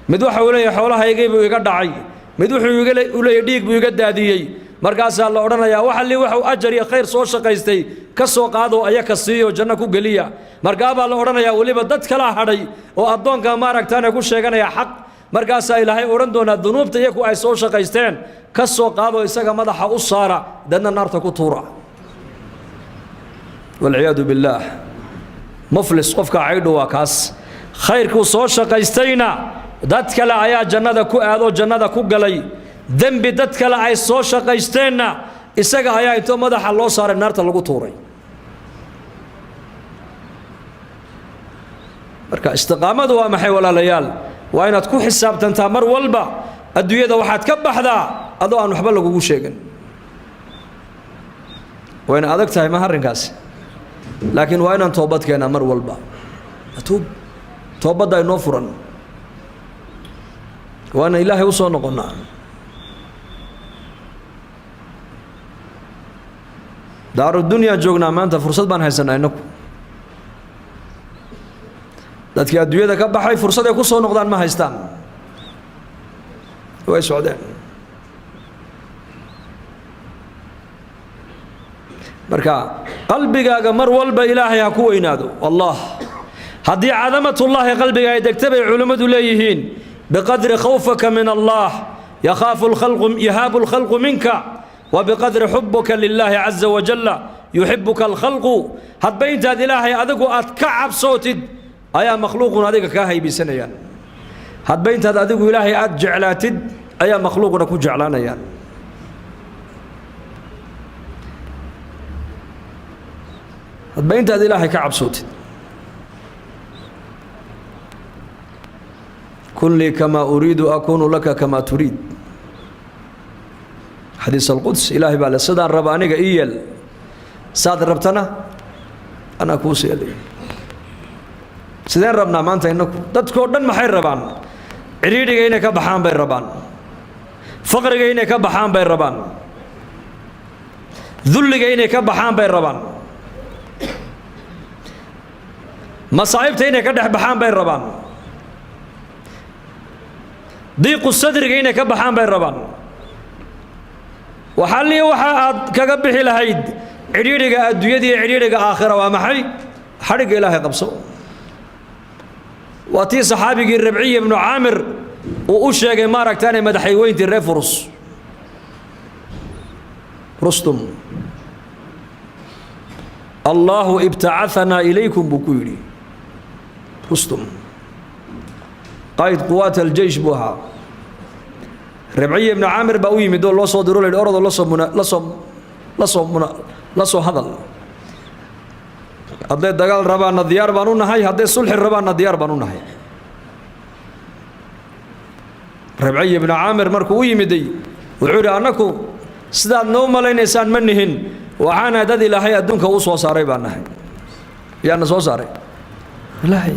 Mid waxa uu leeyahay, xoolahaygii buu iga dhacay. Mid wuxuu u leeyahay, dhiig buu iga daadiyey. Markaasaa la odhanayaa, waxa li waxuu ajar iyo khayr soo shaqaystay ka soo qaado, ayaka siiyo, janno ku geliya. Markaabaa la odhanayaa, weliba dad kala hadhay oo addoonka maaragtaana ku sheeganaya xaq. Markaasaa Ilaahay odhan doonaa dunuubta iyaku ay soo shaqaysteen ka soo qaado, isaga madaxa u saara, dadna naarta ku tuura, walciyaadu billaah. Muflis qofka caydhu waa kaas. Khayrkuu soo shaqaystayna dad kale ayaa jannada ku aadoo jannada ku galay, dembi dad kale ay soo shaqaysteenna isaga ayaa intoo madaxa loo saaray naarta lagu tuuray. Marka istiqaamadu waa maxay, walaalayaal? Waa inaad ku xisaabtantaa mar walba adduunyada waxaad ka baxdaa adoo aan waxba lagugu sheegin. Wayna adag tahay ma arrinkaasi, laakiin waa inaan toobad keenaa mar walba. Atuub, toobadda inoo furan, waana Ilaahay u soo noqonnaa. Daarudunyaan joognaa maanta, fursad baan haysanaa innaku. Dadkii adduunyada ka baxay fursad ay ku soo noqdaan ma haystaan, way socdeen. Marka qalbigaaga mar walba Ilaahay ha ku weynaado. Allah haddii cadamatullaahi qalbiga ay degta bay culimmadu leeyihiin, biqadri khawfaka min Allah yakhaafu lkhalqu, yahaabu alkhalqu minka, wa biqadri xubuka lilaahi caza wajalla yuxibuka alkhalqu. Hadba intaad Ilaahay adigu aad ka cabsootid ayaa makhluuqun adiga kaa haybisanayaan, hadba intaad adigu Ilaahay aad jeclaatid ayaa makhluuquna ku jeclaanayaan. Hadba intaad Ilaahay ka cabsootid. Kun lii kamaa uriidu akuunu laka kamaa turiid, xadiis alquds. Ilaahay baa le, sidaan raba aniga ii yeel, saad rabtana anaa kuu seelay. Sideen rabnaa maanta innaku? Dadkoo dhan maxay rabaan? Cidhiidhiga inay ka baxaan bay rabaan, faqriga inay ka baxaan bay rabaan, dulliga inay ka baxaan bay rabaan, masaa'ibta inay ka dhex baxaan bay rabaan, diiqu sadriga inay ka baxaan bay rabaan. Waxalii waxa aad kaga bixi lahayd cidhiidhiga adduunyada iyo cidhiidhiga aakhira waa maxay? Xadhigga Ilaahay qabso. Waa tii saxaabigii Rabciy ibnu Caamir uu u sheegay maaragtaanay madaxayweyntii reer Furus, Rustum: Allaahu ibtacaanaa ilaykum, buu ku yidhi Rustum. Qaa'id quwaat aljeysh buu ahaa. Rabciy ibnu Caamir baa u yimid oo loo soo diro, la yidhi orodoo lasoo muna lasoo lasoo muna la soo hadal. Hadday dagaal rabaanna diyaar baan u nahay, hadday sulxi rabaanna diyaar baan u nahay. Rabciy ibnu Caamir markuu u yimiday wuxuu yidhi, annaku sidaad noo malaynaysaan ma nihin, waxaana dad Ilaahay adduunka uu soo saaray baan nahay. Yaana soo saaray? Ilaahay.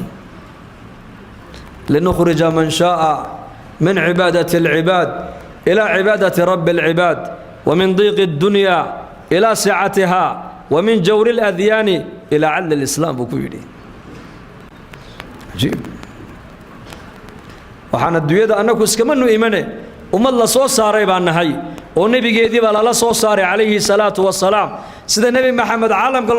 Linukhrija man shaaa min cibaadati alcibaad ilaa cibaadati rabbi alcibaad, wa min diiqi addunya ilaa sicatiha, wa min jawri aladyaani ilaa cadli alislaam, buu ku yidhi. Cajiib. Waxaan adduunyada annagu iskamanu imane, ummad la soo saaray baan nahay oo nebigeedii baa lala soo saaray calayhi salaatu wasalaam. Sida Nebi Maxamed caalamka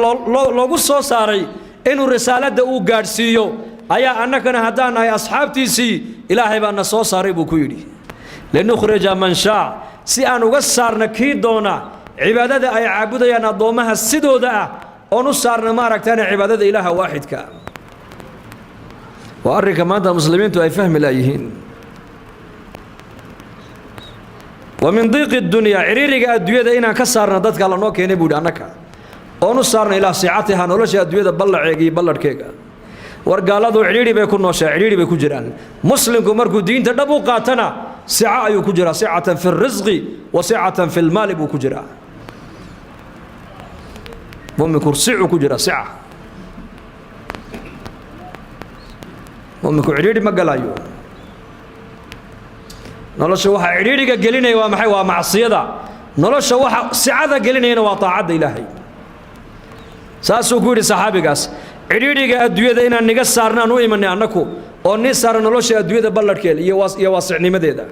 loogu soo saaray inuu risaaladda uu gaadhsiiyo, ayaa annagana haddaan nahay asxaabtiisii Ilaahay baa na soo saaray, buu ku yidhi. Linukhrija man shaa, si aan uga saarna kii doona cibaadada ay caabudayaan addoommaha sidooda ah, oon u saarna maaragtaana cibaadada Ilaaha waaxidka. Waa arrinka maanta muslimiintu ay fahmi laayihiin. Wa min diiqi dunyaa, ciriiriga adduunyada inaan ka saarna dadka lanoo keenay, buu yidhi, annaka oon u saarna ilaa sicatiha, nolosha adduunyada ballaceega iyo balladhkeega. War gaaladu cidhiidhi bay ku nooshaa, cidhiidhi bay ku jiraan. Muslimku markuu diinta dhab u qaatana sica ayuu ku jiraa, sicatan fi lrisqi wa sicatan fi lmaali buu ku jiraa. Muminku sicuu ku jiraa, sica. Muminku cidhiidhi ma galayo nolosha. Waxa cidhiidhiga gelinaya waa maxay? Waa macsiyada. Nolosha waxa sicada gelinayana waa taacadda Ilaahay. Saasuu ku yidhi saxaabigaas: cidhiidhiga adduunyada inaan niga saarnaan u imanay annaku, oo ni saara nolosha adduunyada balladhkeeda iyo waasicnimadeeda.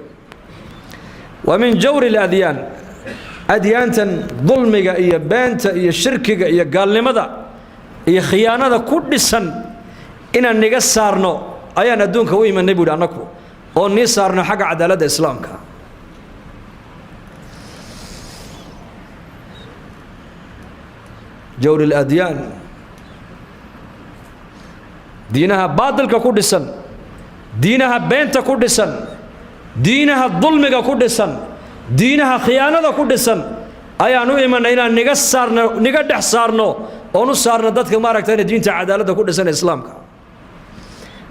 Wa min jawri aladyaan, adyaantan dulmiga iyo beenta iyo shirkiga iyo gaalnimada iyo khiyaanada ku dhisan inaan niga saarno ayaan adduunka u imanay, buu yidhi, annaku Oo nii saarno xagga cadaaladda islaamka. Jawr aladyaan, diinaha baadilka ku dhisan, diinaha beenta ku dhisan, diinaha dulmiga ku dhisan, diinaha khiyaanada ku dhisan ayaan u imanay inaan niga saarno, niga dhex saarno, oon u saarno dadka maaragtayna diinta cadaaladda ku dhisan ee islaamka.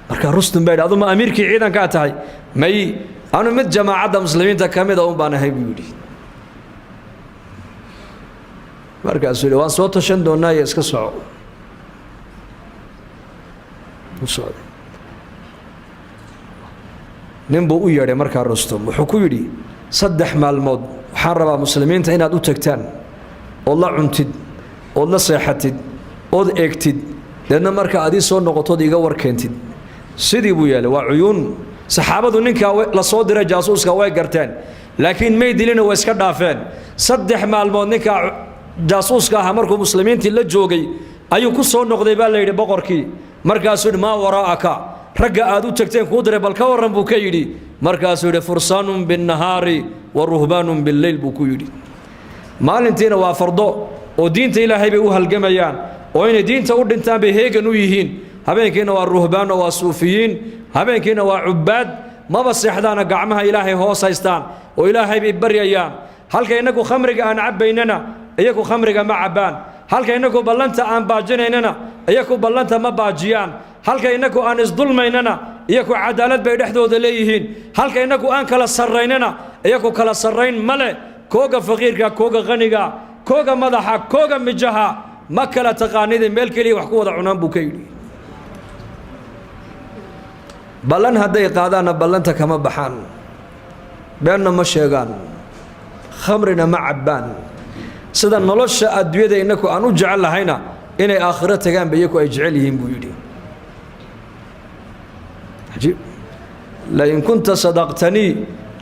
Marka Rustum baa yidhi, aduma amiirkii ciidankaa tahay? May, anu mid jamaacadda muslimiinta ka mida un baan ahay, buu yidhi. Markaasuu yidhi, waan soo tashan doonaa iyo iska soco. U socday. Nin buu u yeedhay markaa Rustum, wuxuu ku yidhi, 3 maalmood waxaan rabaa muslimiinta inaad u tagtaan, ood la cuntid, ood la seexatid, ood eegtid, deedna marka aad ii soo noqotood iiga war keentid. Sidii buu yeelay. Waa cuyuun saxaabadu ninkaa la soo diray jaasuuska way garteen, laakiin may dilina, way iska dhaafeen. 3 maalmood ninkaa jaasuuska ahaa markuu muslimiintii la joogay ayuu ku soo noqday, baa la yidhi, boqorkii. Markaasuu yidhi, maa waraa'aka? Ragga aad u tagteen kuu diray bal ka warran, buu ka yidhi. Markaasuu yidhi, fursaanun binnahaari wa ruhbaanun billeyl, buu ku yidhi. Maalintiina waa fardo oo diinta Ilaahay bay u halgamayaan, oo inay diinta u dhintaan bay heegan u yihiin. Habeenkiina waa ruhbaan oo waa suufiyiin, habeenkiina waa cubbaad, maba seexdaana, gacmaha Ilaahay hoos haystaan oo Ilaahay bay baryayaan. Halka innagu khamriga aan cabbaynana, iyagu khamriga ma cabbaan. Halka innagu ballanta aan baajinaynana, iyagu ballanta ma baajiyaan. Halka innagu aan isdulmaynana, iyagu cadaalad bay dhexdooda leeyihiin. Halka innagu aan kala sarraynana, iyagu kala sarrayn ma leh. Kooga faqiirka, kooga qaniga, kooga madaxa, kooga mijaha ma kala taqaanida, meel keliya wax ku wada cunaan, buu ka yidhi. Ballan hadday qaadaanna ballanta kama baxaan, beenna ma sheegaan, khamrina ma cabbaan. Sida nolosha adduunyada innaku aan u jecel lahayna, inay aakhiro tagaanba iyaku ay jecel yihiin, buu yidhi. Cajiib. Lain kunta sadaqtanii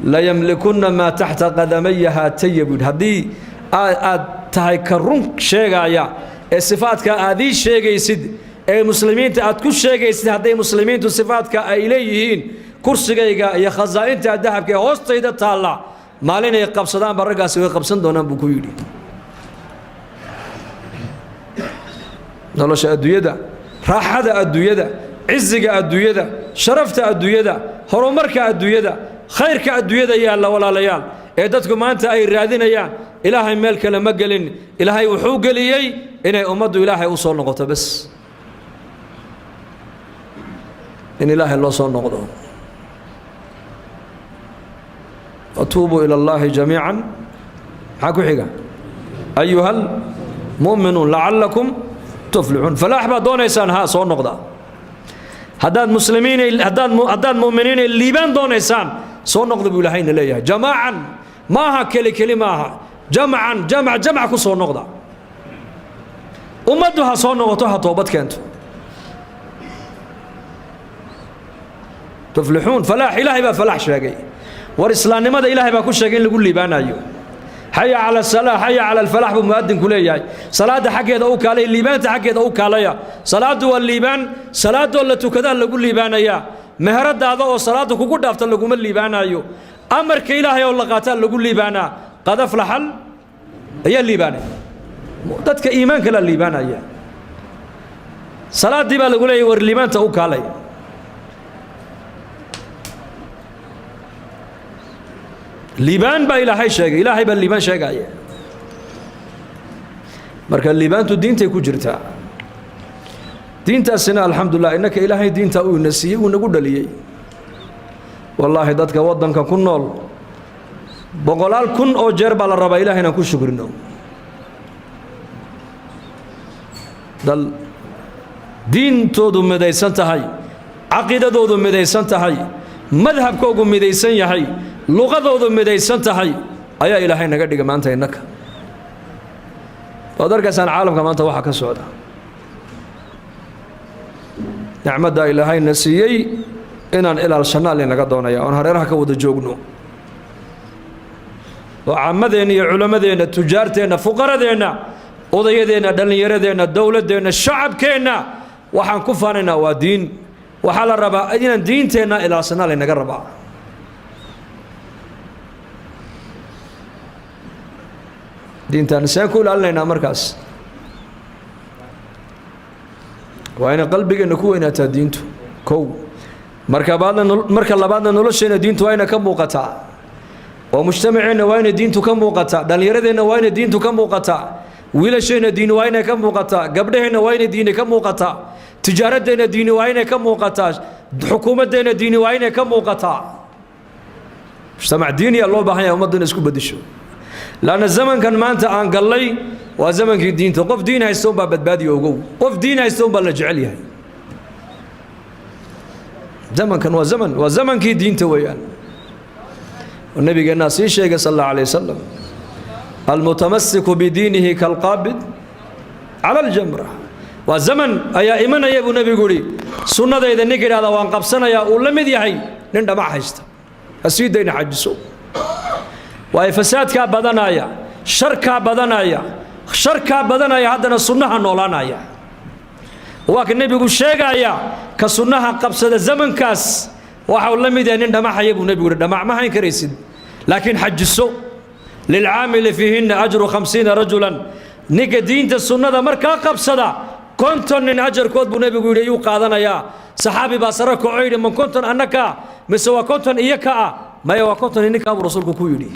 layamlikunna maa taxta qadamaya haataya, buu yidhi. Haddii aad tahay ka run sheegaya ee sifaadka aad ii sheegaysid ee muslimiinta aad ku sheegaysid, hadday muslimiintu sifaadka ay leeyihiin, kursigayga iyo khasaa'inta dahabka ee hoostayda taalla maalinay qabsadaanba raggaasi way qabsan doonaan, buu ku yidhi. Nolosha adduunyada, raaxada adduunyada, ciziga adduunyada, sharafta adduunyada, horumarka adduunyada, khayrka adduunyada yaalla, walaalayaal, ee dadku maanta ay raadinayaan, Ilaahay meel kale ma gelin. Ilaahay wuxuu geliyey inay ummaddu Ilaahay u soo noqoto bas, in Ilaahay loo soo noqdo. Watuubuu ila Allaahi jamiican, maxaa ku xiga? Ayuha almu'minuun lacallakum tuflixuun. Falaax baad doonaysaan, haa, soo noqda. Haddaad muslimiin, haddaad mu'miniinay liibaan doonaysaan, soo noqda, buu Ilaahayna leeyahay. Jamaacan maaha, keli keli maaha, jamcan, jamac jamac ku soo noqda. Ummaddu ha soo noqoto, ha toobad keento. Tuflixuun, falaax. Ilaahay baa falaax sheegay. War islaamnimada Ilaahay baa ku sheegay in lagu liibaanayo. Xaya cala asalaa, xaya cala alfalaax, buu mu'adinku leeyahay. Salaadda xaggeeda u kaalay, liibaanta xaggeeda u kaalaya. Salaaddu waa liibaan, salaadoo la tukadaa lagu liibaanayaa. Meheradaada oo salaadda kugu dhaafta laguma liibaanayo. Amarka Ilaahay oo la qaataa lagu liibaanaa. Qad aflaxal ayaa liibaanay, dadka iimaanka la liibaanaya. Salaaddii baa lagu leeyahay, war liibaanta u kaalay. Liibaan baa Ilaahay sheegay, Ilaahay baa liibaan sheegaya. Marka liibaantu diintay ku jirtaa. Diintaasina alxamdulilah innaka Ilaahay diintaa uu ina siiyey, uu nagu dhaliyey. Wallaahi dadka waddanka ku nool boqolaal kun oo jeer baa la rabaa Ilahay inaan ku shukrino. Dal diintoodu midaysan tahay, caqiidadoodu midaysan tahay, madhabkoogu midaysan yahay, luqadoodu midaysan tahay ayaa Ilaahay naga dhiga maanta innaka. Waad arkaysaan caalamka maanta waxaa ka socda. Nicmaddaa Ilaahayna siiyey inaan ilaalshanaa linaga doonaya, oon hareeraha ka wada joogno, oo camadeenna iyo culammadeenna, tujaarteenna, fuqaradeenna, odayadeenna, dhallinyaradeenna, dowladdeenna, shacabkeenna, waxaan ku faanaynaa waa diin. Waxaa la rabaa inaan diinteenna ilaalsanaa laynaga rabaa. Diintaan seen ku ilaalinaynaa markaas? Waa inay qalbigeenna ku weynaataa diintu kow. Marka labaadna nolosheenna diintu waa inay ka muuqataa, oo mujtamaceenna waa inay diintu ka muuqataa, dhallinyaradeenna waa inay diintu ka muuqataa, wiilasheenna diini waa inay ka muuqataa, gabdhaheenna waa inay diini ka muuqataa, tijaaradeenna diini waa inay ka muuqataa, xukuumaddeenna diini waa inay ka muuqataa. Mujtamac diiniya loo baahan yahay ummaddu inay isku beddesho, laanna zamankan maanta aan gallay waa zamankii diinta. Qof diin haysta unbaa badbaadiya, ogow. Qof diin haysta unbaa la jecel yahay. Zamankan waa zaman, waa zamankii diinta weeyaan. Nabigeennaa sii sheegay sal allahu alayh wasalam: almutamasiku bidiinihi kalqaabid cala aljamra. Waa zaman ayaa imanaya buu nebigu yidhi, sunnadayda ninka yidhahda waan qabsanayaa uu la mid yahay nin dhamac haysta, ha sii dayna, xajiso. Waayo fasaadkaa badanaya, sharkaa badanaya, sharkaa badanaya, haddana sunnaha noolaanaya. Waa ka nebigu sheegaya ka sunnaha qabsada zamankaas waxa uu la mid yahay nin dhamaxaya buu nebigu yidhi. Dhamac ma hayn karaysid, laakiin xajiso. Lilcaamili fiihinna ajru 50 rajulan. Ninka diinta sunnada markaa qabsada 50 nin ajarkood buu nebigu yidhi ayuu qaadanayaa. Saxaabi baa sare kaco yidhi: man 50 annaka mise waa 50 iyo ka ah? Maya, waa 50 ininkaa buu rasuulku ku yidhi.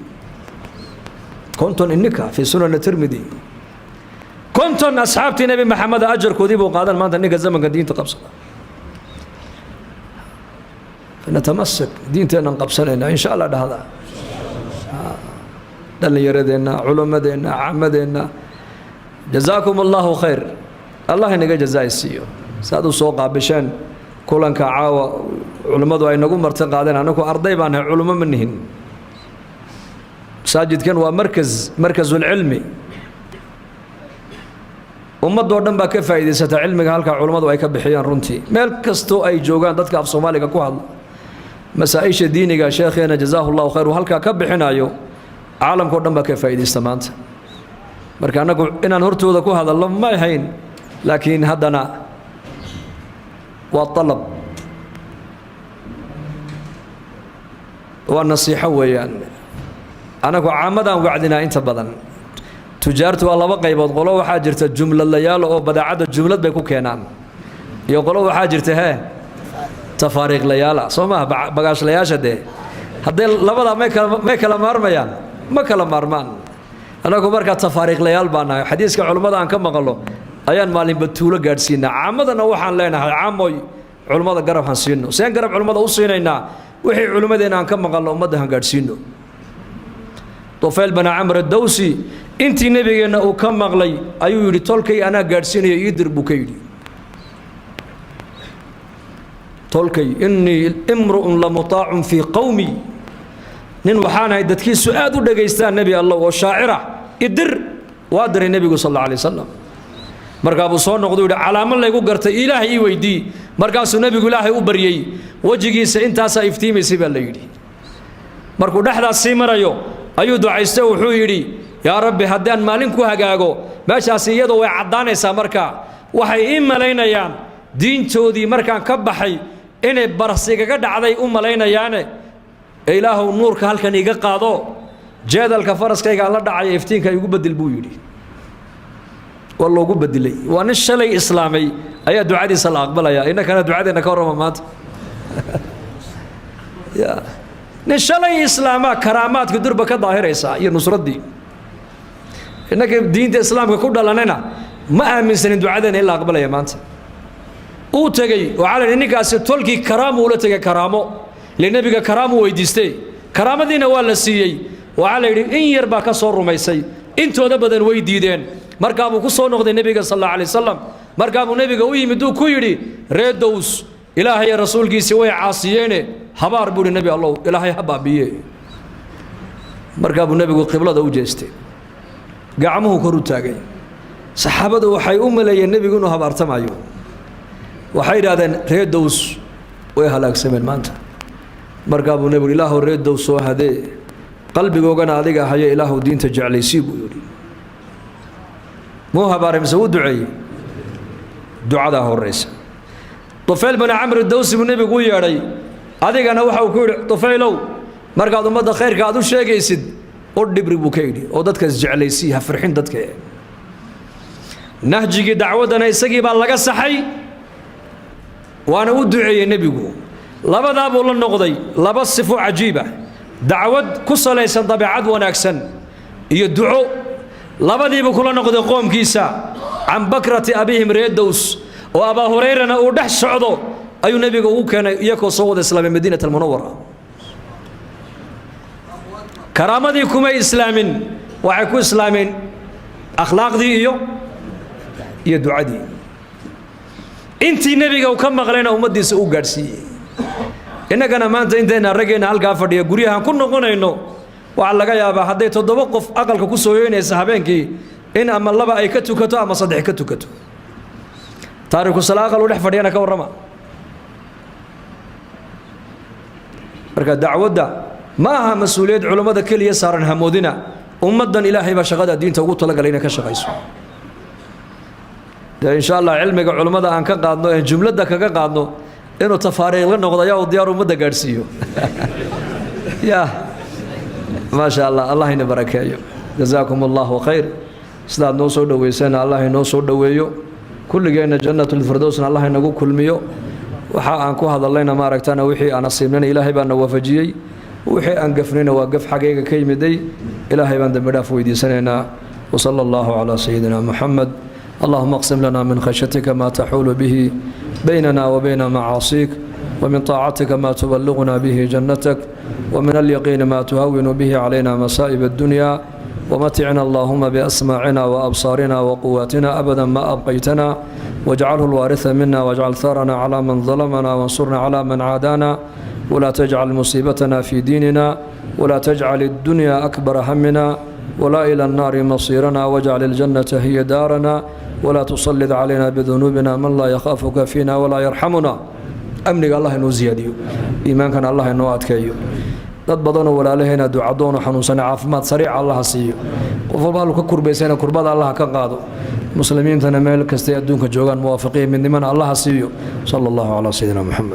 50 ininka fii sunani Tirmidi. 50 asxaabtii Nebi Maxamed ajarkoodii buu qaadan maanta ninka zamanka diinta qabsada. Fanatamassak, diinteennan qabsanayna insha Allah. Dhahda dhallinyaradeenna, culimmadeenna, caamadeenna, jazaakum allahu khayr. Allah inaga jazaa siiyo saad u soo qaabisheen kulanka caawa culimmadu ay nagu marti qaadeen. Anagu arday baan nahay, culummo ma nihin. Masaajidkan waa markaz, markasulcilmi. Ummadoo dhan baa ka faa'iidaysata cilmiga halkaa culummadu ay ka bixiyaan. Runtii meel kastoo ay joogaan dadka af Soomaaliga ku hadla, masaa-isha diiniga sheekheena jazaahu llahu khayr uu halkaa ka bixinayo, caalamka o dhan baa ka faa'iidaysta maanta. Marka annagu inaan hortooda ku hadallo ma ahayn, laakiin haddana waa alab, waa nasiixo weeyaan. Annagu caamadaan wacdinaa inta badan. Tujaartu waa laba qaybood: qolo waxaa jirta jumladlayaal oo badeecadda jumlad bay ku keenaan, iyo qolo waxaa jirta hee tafaariiqlayaala. Soo maha bagaashlayaasha dee? Hadday labadaa may kala maarmayaan? Ma kala maarmaan. Annagu markaa tafaariiqlayaal baa nahay. Xadiiska culummada aan ka maqalno ayaan maalinba tuulo gaadhsiinaa. Caamadana waxaan leenahay: caamoy, culummada garab han siino. Seen garab culummada u siinaynaa? Wixii culimmadeenna aan ka maqalno ummadda han gaadhsiino. Tufayl bana Camr Dawsi intii nebigeenna uu ka maqlay ayuu yidhi: tolkay anaa gaadhsiinaya, ii dir buu ka yidhi tolkay. Innii imru'un la mutaacun fii qowmi, nin waxaan ahay dadkiisu aad u dhegaystaan, nebi Allah, oo shaacira, idir. Waa diray nebigu sal alla alay wasalam. Markaa buu soo noqday, yidhi: calaamo laygu gartay Ilaahay ii weydii. Markaasuu nebigu Ilaahay u baryey, wejigiisa intaasaa iftiimaysay baa la yidhi. Markuu dhexdaas sii marayo ayuu ducaystay, wuxuu yidhi: yaa Rabbi, haddaan maalin ku hagaago meeshaasi iyadoo way caddaanaysaa, markaa waxay ii malaynayaan diintoodii markaan ka baxay inay barasigaga dhacday u malaynayaane, ee Ilaahow nuurka halkan iiga qaado, jeedalka faraskayga aan la dhacaya iftiinka igu bedel buu yidhi. Waa loogu bedelay. Waa nin shalay islaamay ayaa ducadiisa la aqbalaya. Innakana ducadeenna ka warrama maanta. Ya nin shalay islaamaa karaamaadka durba ka daahiraysaa iyo nusraddii. Innaka diinta islaamka ku dhalanayna ma aaminsanin ducadeena in la aqbalaya maanta. Uu tegey, waxaa la yidhi ninkaasi tolkii karaamo ula tegay, karaamo ile nebiga karaamuu weydiistay, karaamadiina waa la siiyey. Waxaa la yidhi in yar baa ka soo rumaysay, intooda badan way diideen. Markaa buu ku soo noqday nebiga sal alla alay wasalam. Markaa buu nebiga u yimid, uu ku yidhi: reer Dows Ilaahay iyo rasuulkiisii way caasiyeene, habaar buu yidhi, nebi Allow, Ilaahay ha baabiiye. Markaa buu nebigu qiblada u jeestay, gacmuhu kor u taagay. Saxaabadu waxay u maleeyeen nebigu inuu habaartamayo. Waxay yidhahdeen: reer Dows way halaagsameen maanta. Markaa buu nebigu: Ilaahow reer Dows soo hadee, qalbigoogana adiga hayo, Ilaahow diinta jeclaysii buu yidhi. Muu habaaray mise wuu duceeyey? Ducadaa horraysa. Tufayl bani Camr Dawsi buu nebigu u yeedhay. Adigana waxa uu ku yidhi: Tufaylow, markaad ummadda khayrka aad u sheegaysid U dhibri buu ka yidhi oo dadka isjeclaysii, ha firxin dadka. Nahjigii dacwaddana isagii baa laga saxay, waana u duceeyey nebigu. Labadaa buu la noqday, laba sifo cajiiba: dacwad ku salaysan dabeecad wanaagsan iyo duco. Labadiibuu kula noqday qoomkiisa. Can bakrati abihim, reer Dows oo Abaa Hurayrana uu dhex socdo, ayuu nebiga ugu keenay iyakoo soo wada islaamay Madiinat Almunawara. Karaamadii kumay islaamin, waxay ku islaameen akhlaaqdii iyo ducadii. Intii nebiga uu ka maqlayna ummaddiisa uu gaadhsiiyey. Innagana maanta intayna raggeenna halkaa fadhiya guryahan ku noqonayno, waxaa laga yaabaa hadday 7 qof aqalka ku soo yoynaysa habeenkii in ama laba ay ka tukato ama saddex ka tukato. Taariku sala aqal u dhex fadhiyana ka warrama. Marka dacwadda ma aha mas-uuliyad culammada keliya saaran, hamoodina. Ummaddan Ilaahay baa shaqada diinta ugu talagalay inay ka shaqayso. Dee insha Allah cilmiga culammada aan ka qaadno een jumladda kaga qaadno inuu tafaariiq la noqdo ayaa uu diyaar ummadda gaadhsiiyo. Ya maasha Allah, Allah ina barakeeyo. Jazaakum Allahu khayr. Sidaad noo soo dhoweysana Allah inoo soo dhoweeyo kulligeenna, Jannatulfirdowsna Allah inagu kulmiyo. Waxa aan ku hadallayna maaragtana, wixii aan asiibnayna Ilaahay baa na waafajiyey, wixii aan gafnayna waa gaf xaggayga ka yimiday, Ilaahay baan dembi dhaaf weydiisanaynaa. Wasala Allahu calaa sayidina Muxamed. اللهم اقسم لنا من خشيتك ما تحول به بيننا وبين معاصيك، ومن طاعتك ما تبلغنا به جنتك، ومن اليقين ما تهون به علينا مصائب الدنيا. ومتعنا اللهم بأسماعنا وأبصارنا وقواتنا أبدا ما أبقيتنا، واجعله الوارث منا، واجعل ثارنا على من ظلمنا، وانصرنا على من عادانا، ولا تجعل مصيبتنا في ديننا، ولا تجعل الدنيا أكبر همنا ولا إلى النار مصيرنا، واجعل الجنة هي دارنا، ولا تسلط علينا بذنوبنا من لا يخافك فينا ولا يرحمنا. Amniga Allah inoo ziyaadiyo, iimaankana Allah inoo adkeeyo. Dad badanoo walaalaheena ducadoonoo xanuunsana caafimaad sariica Allaha siiyo. Qof walba allu ka kurbaysana kurbada Allaha ka qaado. Muslimiintana meel kastay adduunka joogaan muwaafiqiin midnimana Allaha siiyo. Sala Allahu calaa sayidina Moxamed.